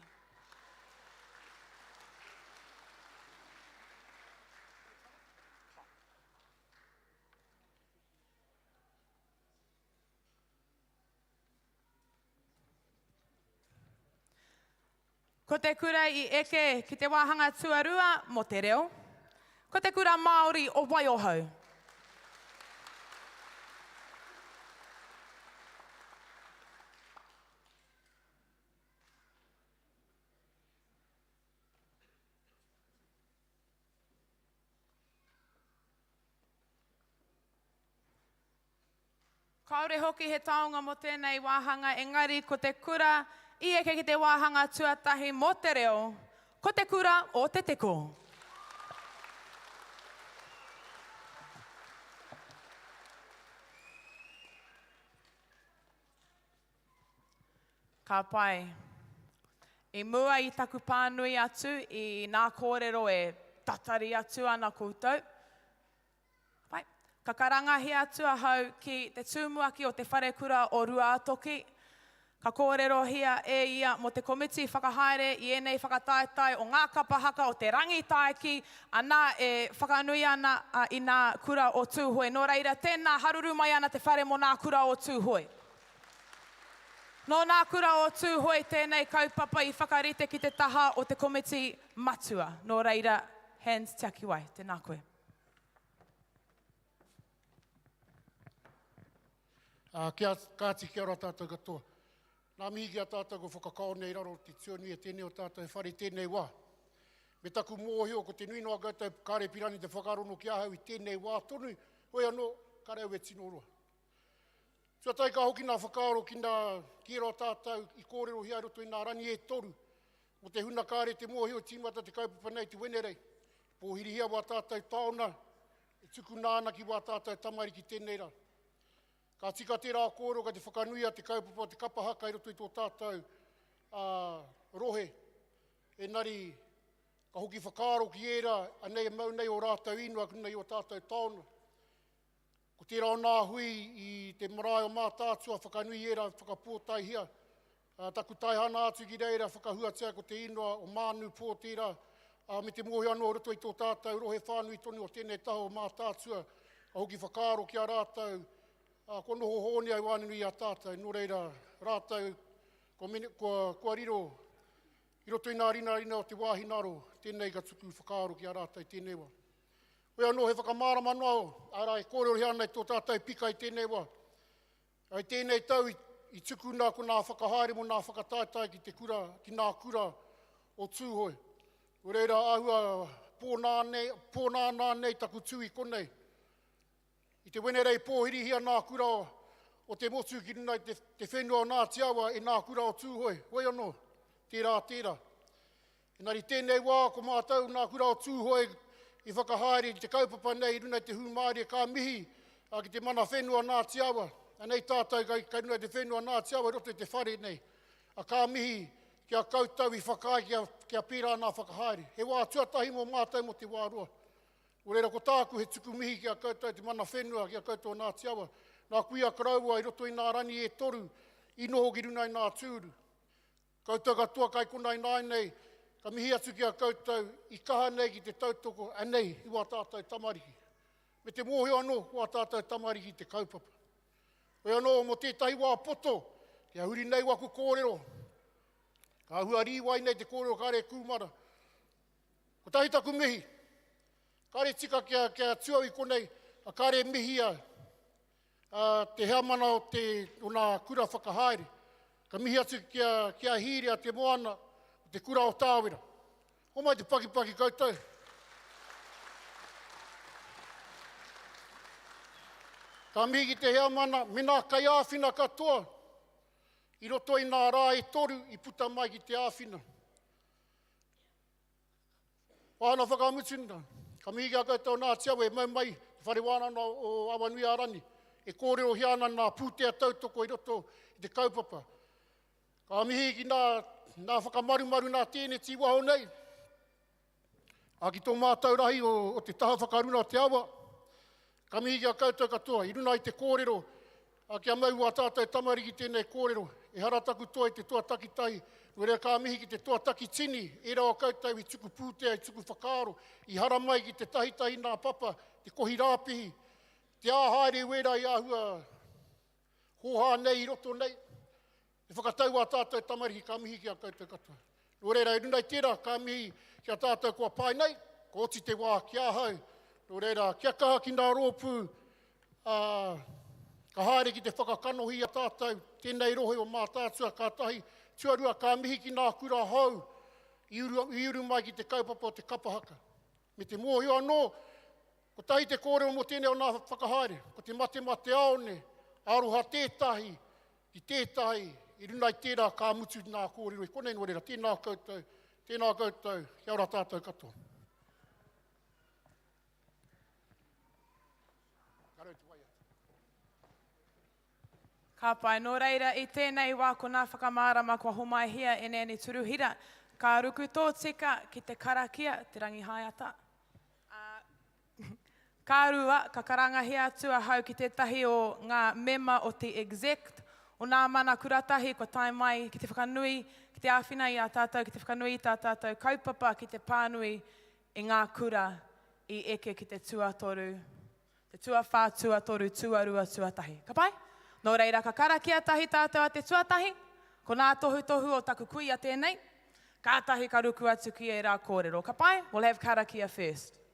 Ko te kura i eke ki te wāhanga tuarua mō te reo, ko te Kura Māori o Waiohau. Kāore hoki he taonga mō tēnei wāhanga engari ko te kura i eke ki te wāhanga tuatahi mō te reo, ko te kura o Te Teko. Ka pai. I mua i taku pānui atu i nā kōrero e tatari atu ana koutou, Pai. Ka karangahia atu ahau ki te tūmuaki o te wharekura o Ruātoki. Ka kōrerohia e ia mō te komiti whakahaere i ēnei whakataetae o ngā kapa haka o te Rangitāiki, anā e whakanui ana i nā kura o Tūhoe. Nō reira, tēnā haruru mai ana te whare mō nā kura o Tūhoe. Nō nā kura o Tūhoe tēnei kaupapa i whakarite ki te taha o te komiti matua. Nō reira, hands tiakiwai, tēnā koe. Ā, kia, kāti kia ora tātou katoa. Nā mihi ki a tātou kua whakakao nei raro te tuanui e tēnei o tātou e whare tēnei wā. Me taku mōhio ko te nui noa koutou kāre pirani te whakarono ki ahau i tēnei wā tonu, hoi anō, kare au e tino roa. Tuatahi ka hoki nā whakaaro ki nā, ki ērā o tātou i kōrerohia i roto i nā rangi e toru, mō te huna kāre te mōhio tīmata te kaupapa nei te Wenerei. Pōhirihia wā tātou taona e tukuna ana ki wā tātou tamariki tēnei rā. Ka tika tērā kōrero kei te whakanuia te kaupapa o te kapa haka i roto i tō tātou rohe. Engari, ka hoki whakaaro ki ērā, anei e mau nei ō rātou ingoa ki runga i ō tātou taona. Ko tērā o nā hui i te marae o Mātaatua whakanui i ērā whakapōtaehia. Taku taehana atu ki reira whakahuatia ko te ingoa o Mānu Pō tērā, me te mōhio anō o roto i tō tātou rohe whānui tonu o tēnei taha o Mātaatua, ka hoki whakaaro ki a rātou, kua noho hōne ai wānunui i a tātou, nō reira rātou kua, kua riro i roto i nā rinarina o te wāhi ngaro, tēnei ka tuku whakaaro ki a rātou i tēnei wā. Hoi anō, he whakamārama noa, arā, e kōrerohia ana i tō tātou pika i tēnei wā. I tēnei tau i, i tukuna ko nā whakahaere mō nā whakataetae ki te kura, ki nā kura o Tūhoe. Nō reira, āhua pōnā nei, pōnānā nei taku tū i konei. I te Wenerei pōhirihia nā kura o, o te motu ki runa i te, te whenua o Ngāti Awa e nā kura o Tūhoe. Hoi anō, tērā, tērā. Engari tēnei wā ko mātou nā Kura o Tūhoe i whakahaere i te kaupapa nei i runa i te hūmārie ka mihi ki te mana whenua Ngāti Awa. Anei tātou kai, kai runa i te whenua Ngāti Awa i roto i te whare nei. A ka mihi ki a koutou i whakaae kia, kia pērā nā whakahaere. He wā tuatahi mō mātou mō te wā roa. Nō reira ko tāku he tuku mihi ki a koutou te mana whenua, ki a koutou Ngāti Awa. Nā kuia koroua i roto i nā rangi e toru i noho ki runa i nā tūru. Koutou katoa kai kona ināianei, ka mihi atu ki a koutou i kaha nei ki te tautoko anei i wā tātou tamariki. Me te mōhio anō ko wā tātou tamariki te kaupapa. Hoi anō mō tētahi wā poto, kia huri nei waku kōrero, ka hua rīwai nei te kōrero kāre kūmara. Kotahi taku mihi, kāre tika kia, kia tu au i konei, a kāre mihia a, te heamana o, te, o nā kura whakahaere. Ka mihi atu ki a, ki a Hīria Te Moana, o te kura o Tāwera. Homai te pakipaki koutou. Ka mihi ki te heamana, me nā kaiāwhina katoa i roto i nā rā e toru i puta mai ki te āwhina. Wāna whakamutunga, ka mihi ki a koutou Ngāti Awa e mau mai te Whare Wānanga o Awanuiārani, e kōrerohia ana nā pūtea tautoko i roto i te kaupapa. Ka mihi ki nā, nā whakamarumaru nā tēneti i waho nei, a ki tō mātou rahi o, o te taha whakaruna o te awa, ka mihi ki a koutou katoa, i runa i te kōrero, a kia mau wā tātou tamariki tēnei kōrero, ehara taku toa i te toa takitahi, nō reira ka mihi ki te toa takitini, ērā o koutou i tuku pūtea, i tuku whakaaro, i haramai ki te tahitahi nā papa, te kohi rāpihi, te ā haere i wērā i āhua hōhā nei i roto nei, E whakatau ā tātou tamariki ka mihi ki a koutou katoa. Nō reira, i runa i tērā, ka mihi ki a tātou kua pae nei, kua oti te wā ki ahau. Nō reira, kia kaha ki ngā rōpū, ā, ka haere ki te whakakanohi i a tātou, tēnei rohe o Mātaatua ka tahi. Tuarua, ka mihi ki ngā kura hou i uru, i uru mai ki te kaupapa o te kapa haka. Me te mōhio anō, kotahi te kōrero mō tēnei o ngā whakahaere, ko te matemateāone, aroha tētahi, Ki tētahi, i runa i tērā ka mutu nā kōrero i konei, nō reira, tēnā koutou, tēnā koutou, kia ora tātou katoa. Ka pai. Nō reira, i tēnei wā ko nā whakamārama kua homaihia e Nanny Turuhira, ka ruku tōtika ki te karakia, Te Rangihaeata. Ā, Ka rua, ka karangahia atu ahau ki tētahi o ngā mema o te Exec o nā Mana Kuratahi kua tae mai ki te whakanui, ki te āwhina i a tātou, ki te whakanui i tā tātou kaupapa ki te pānui i ngā kura i eke ki te tuatoru, te tuawhā, tuatoru, tuarua, tuatahi. Ka pai? Nō reira, ka karakia tahi tātou a te tuatahi, ko nā tohutohu o taku kuia tēnei, kātahi ka ruku atu ki ērā kōrero. Ka pai? We'll have karakia first.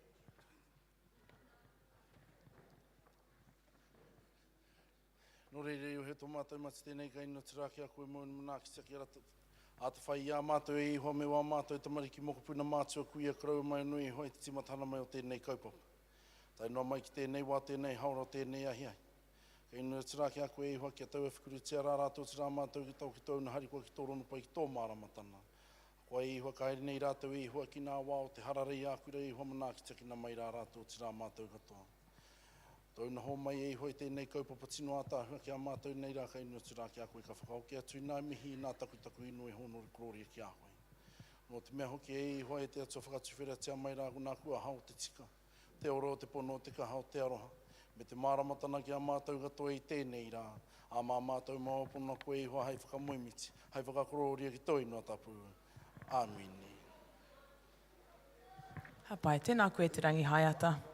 Nō reira, i ohe tō mātou mati tēnei kai inu atu rā ki a koe mōu manaakitia kia rata ātawhai i a mātou e Ihowa me wā mātou tamariki mokopuna mātua kuia koroua mai anō Ihowa i te tīmatahana mai o tēnei kaupapa. Tae noa mai ki tēnei wā tēnei haora o tēnei ahiahi. Kai inu atu rā ki a koe e Ihowa kia tau e whikurutia rā rātou otirā mātou ki tau ki tōu na harikoa ki tō ronopai ki tō māramatana. Koa e Ihowa ka haere nei rātou e Ihowa ki nā wā o te hararei ākura e Ihowa manaakitakina mai rā rātou otirā mātou katoa. Tōu na hōmai e Ihowa i tēnei kaupapa tino ātaahua ki a mātou nei rā kai inu atu rā ki a koe ka whakahoki atu i nā mihi i nā takutaku inoi hōnore kororia ki a koe. Nō te mea hoki e Ihowa e te Atua whakatuwheratia mai rā ko nā kuaha o te tika, te ora o te pono o te kaha o te aroha, me te māramatana ki a mātou katoa i tēnei rā, ā, mā mātou maopona koe iho hei whakamoemiti, hei whakakorōria ki tō ingoa tapu. Āmine. Ka pai, tēnā koe Te Rangihaeata.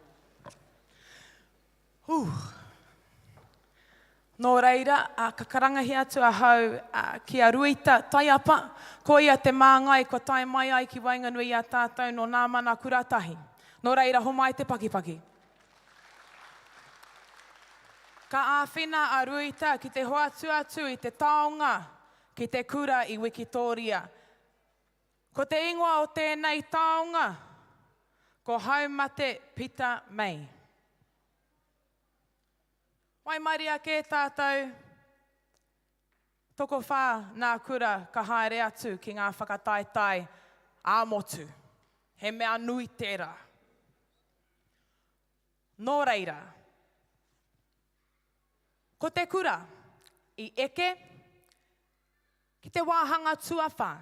Hū. Nō reira, ka karangahia atu ahau ki a Ruita Taiapa, ko ia te māngai kua tae mai ai ki waenganui i a tātou nō Nāmana Kuratahi. Nō reira, homai te pakipaki. Ka āwhina a Ruita ki te hoatu atu i te taonga ki te kura i Wikitōria. Ko te ingoa o tēnei taonga, ko Haumate Pita May. Waimaria kē tātou, tokowhā nā kura ka haere atu ki ngā whakataetae ā-motu. He mea nui tērā. Nō reira, ko te kura i eke ki te wāhanga tuawhā.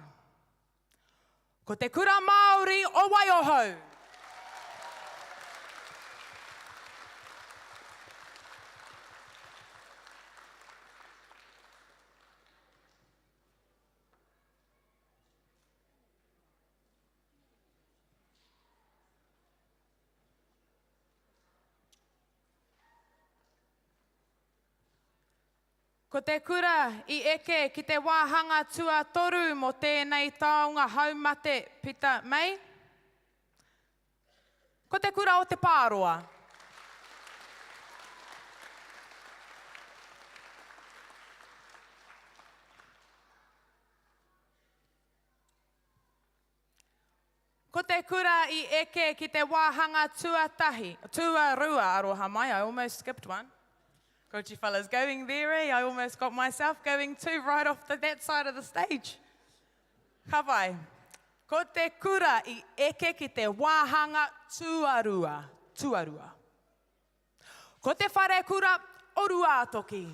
Ko te Kura Māori o Waiohou! Ko te kura i eke ki te wāhanga tuatoru mō tēnei taonga haumate Pita May. Ko te kura o Te Pāroa. Ko te kura i eke ki te wāhanga tuatahi, tuarua, aroha mai, I almost skipped one. Got you fellas going there, eh? I almost got myself going too right off the, that side of the stage. Ka pai. Ko te kura i eke ki te wāhanga tuarua, tuarua. Ko te wharekura o Ruātoki.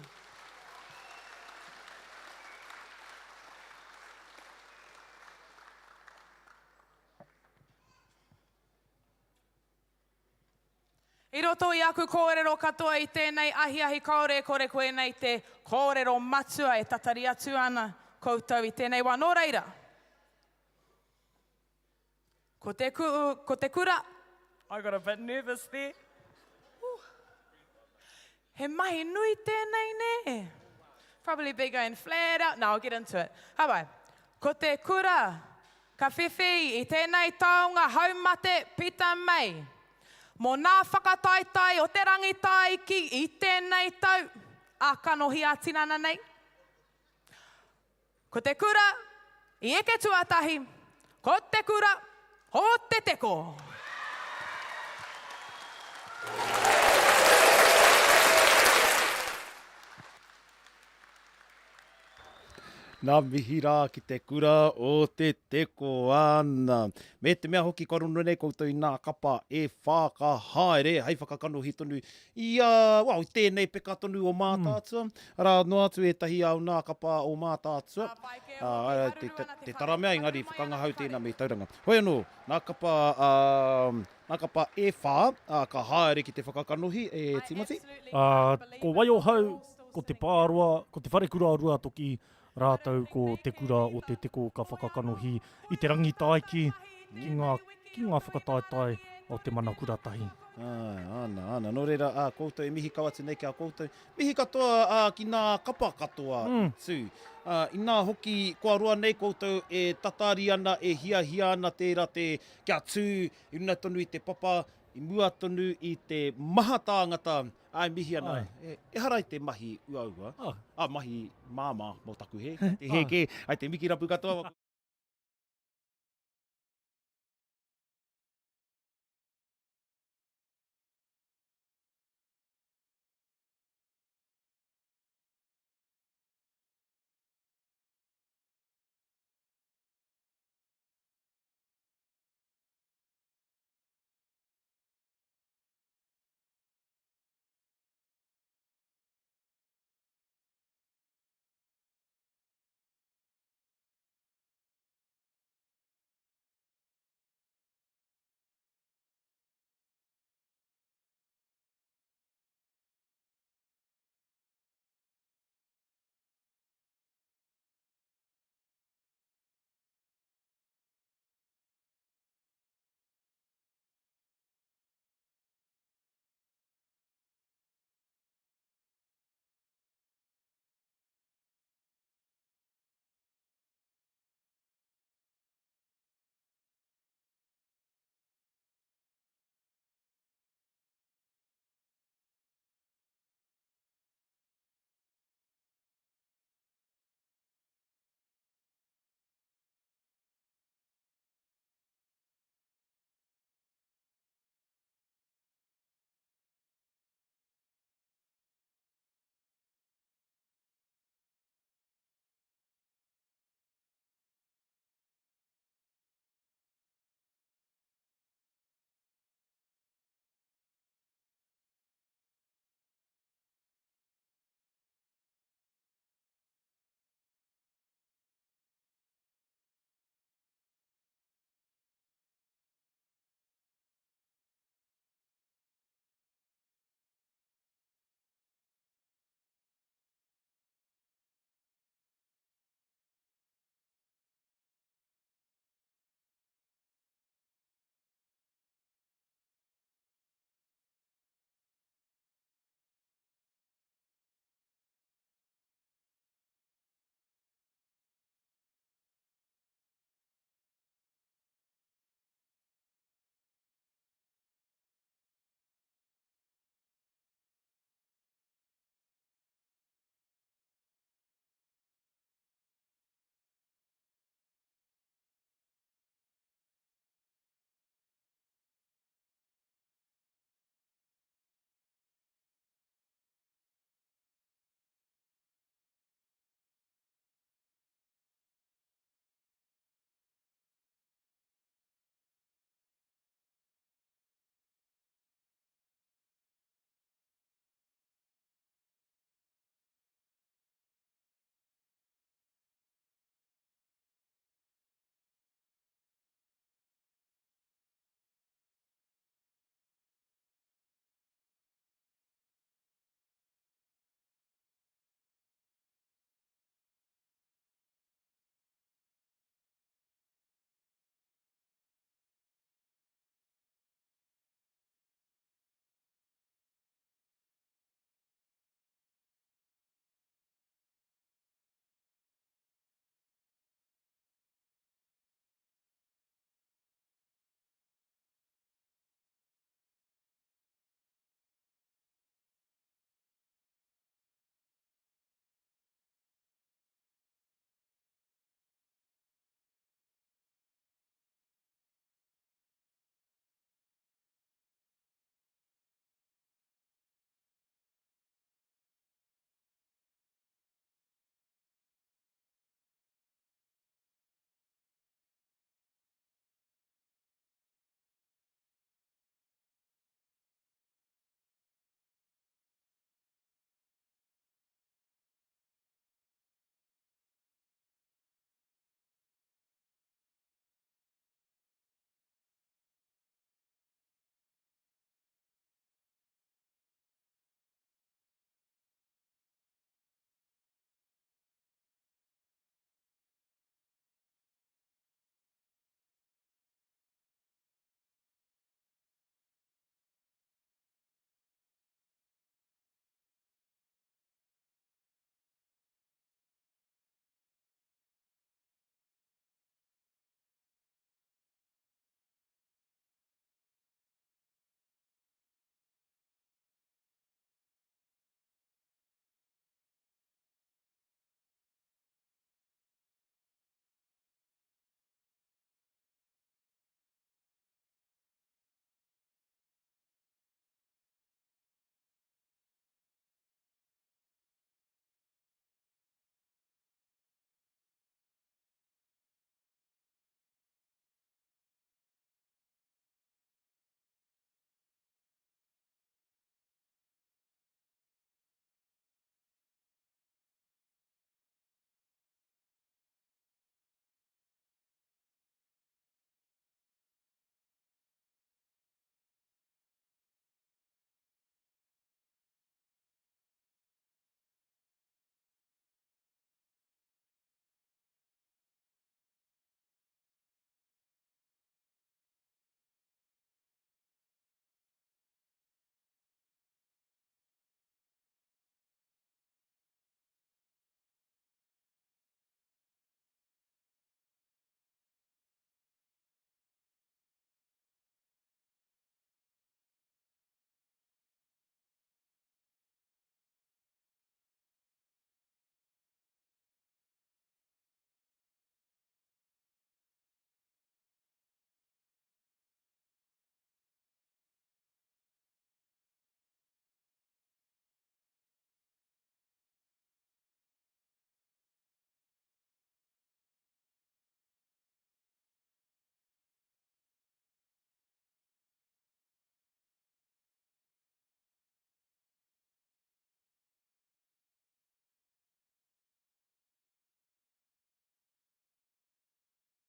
I roto i aku kōrero katoa i tēnei ahiahi kāore e kore koinei te kōrero matua e tatari atu ana koutou i tēnei wā. Nō reira, Ko te kuu, ko te kura. I got a bit nervous there. Ooh. He mahi nui tēnei, nē? Probably be going flat out. No, I'll get into it. Ka pai. Ko te kura ka whiwhi i tēnei taonga haumate Pita May mō nā whakataetae o te Rangitāiki i tēnei tau ā-kanohi ā-tinana nei. Ko te kura i eke tuatahi, ko te kura o Te Teko. Nā mihi rā ki te kura o Te Teko, āna. Me te mea hoki kua rono nei koutou i nā kapa e whā ka haere hei whakakanohi tonu I a, well, i tēnei peka tonu o Mātaatua, arā noa atu ētahi au nā kapa o Mātaatua, ā, te, te, te taramea, engari whakangahau tēnā me Tauranga. Hoi anō, nā kapa, ā, nā kapa e whā, ā, ka haere ki te whakakanohi, e Timoti. Ā, ko Waiohau, ko Te Pāroa, ko Te Wharekura o Ruatoki, rātou ko Te Kura o Te Teko ka whakakanohi i te Rangitāiki ki ngā, ki ngā whakataetae o te Mana Kura Tahi. Āe, āna, āna. Nō reira, ā, koutou e mihi kau atu nei ki a koutou. Mihi katoa, ā, ki nā kapa katoa i tū. Ā, inā hoki, kua roa nei koutou e tatari ana, e hiahia ana tērā te, kia tū i runga tonu i te papa, i mua tonu i te maha tāngata, āe, mihi ana, ehara i te mahi uaua, ā, mahi māmā mō taku hē, te hē kē, ai te mikirapu katoa.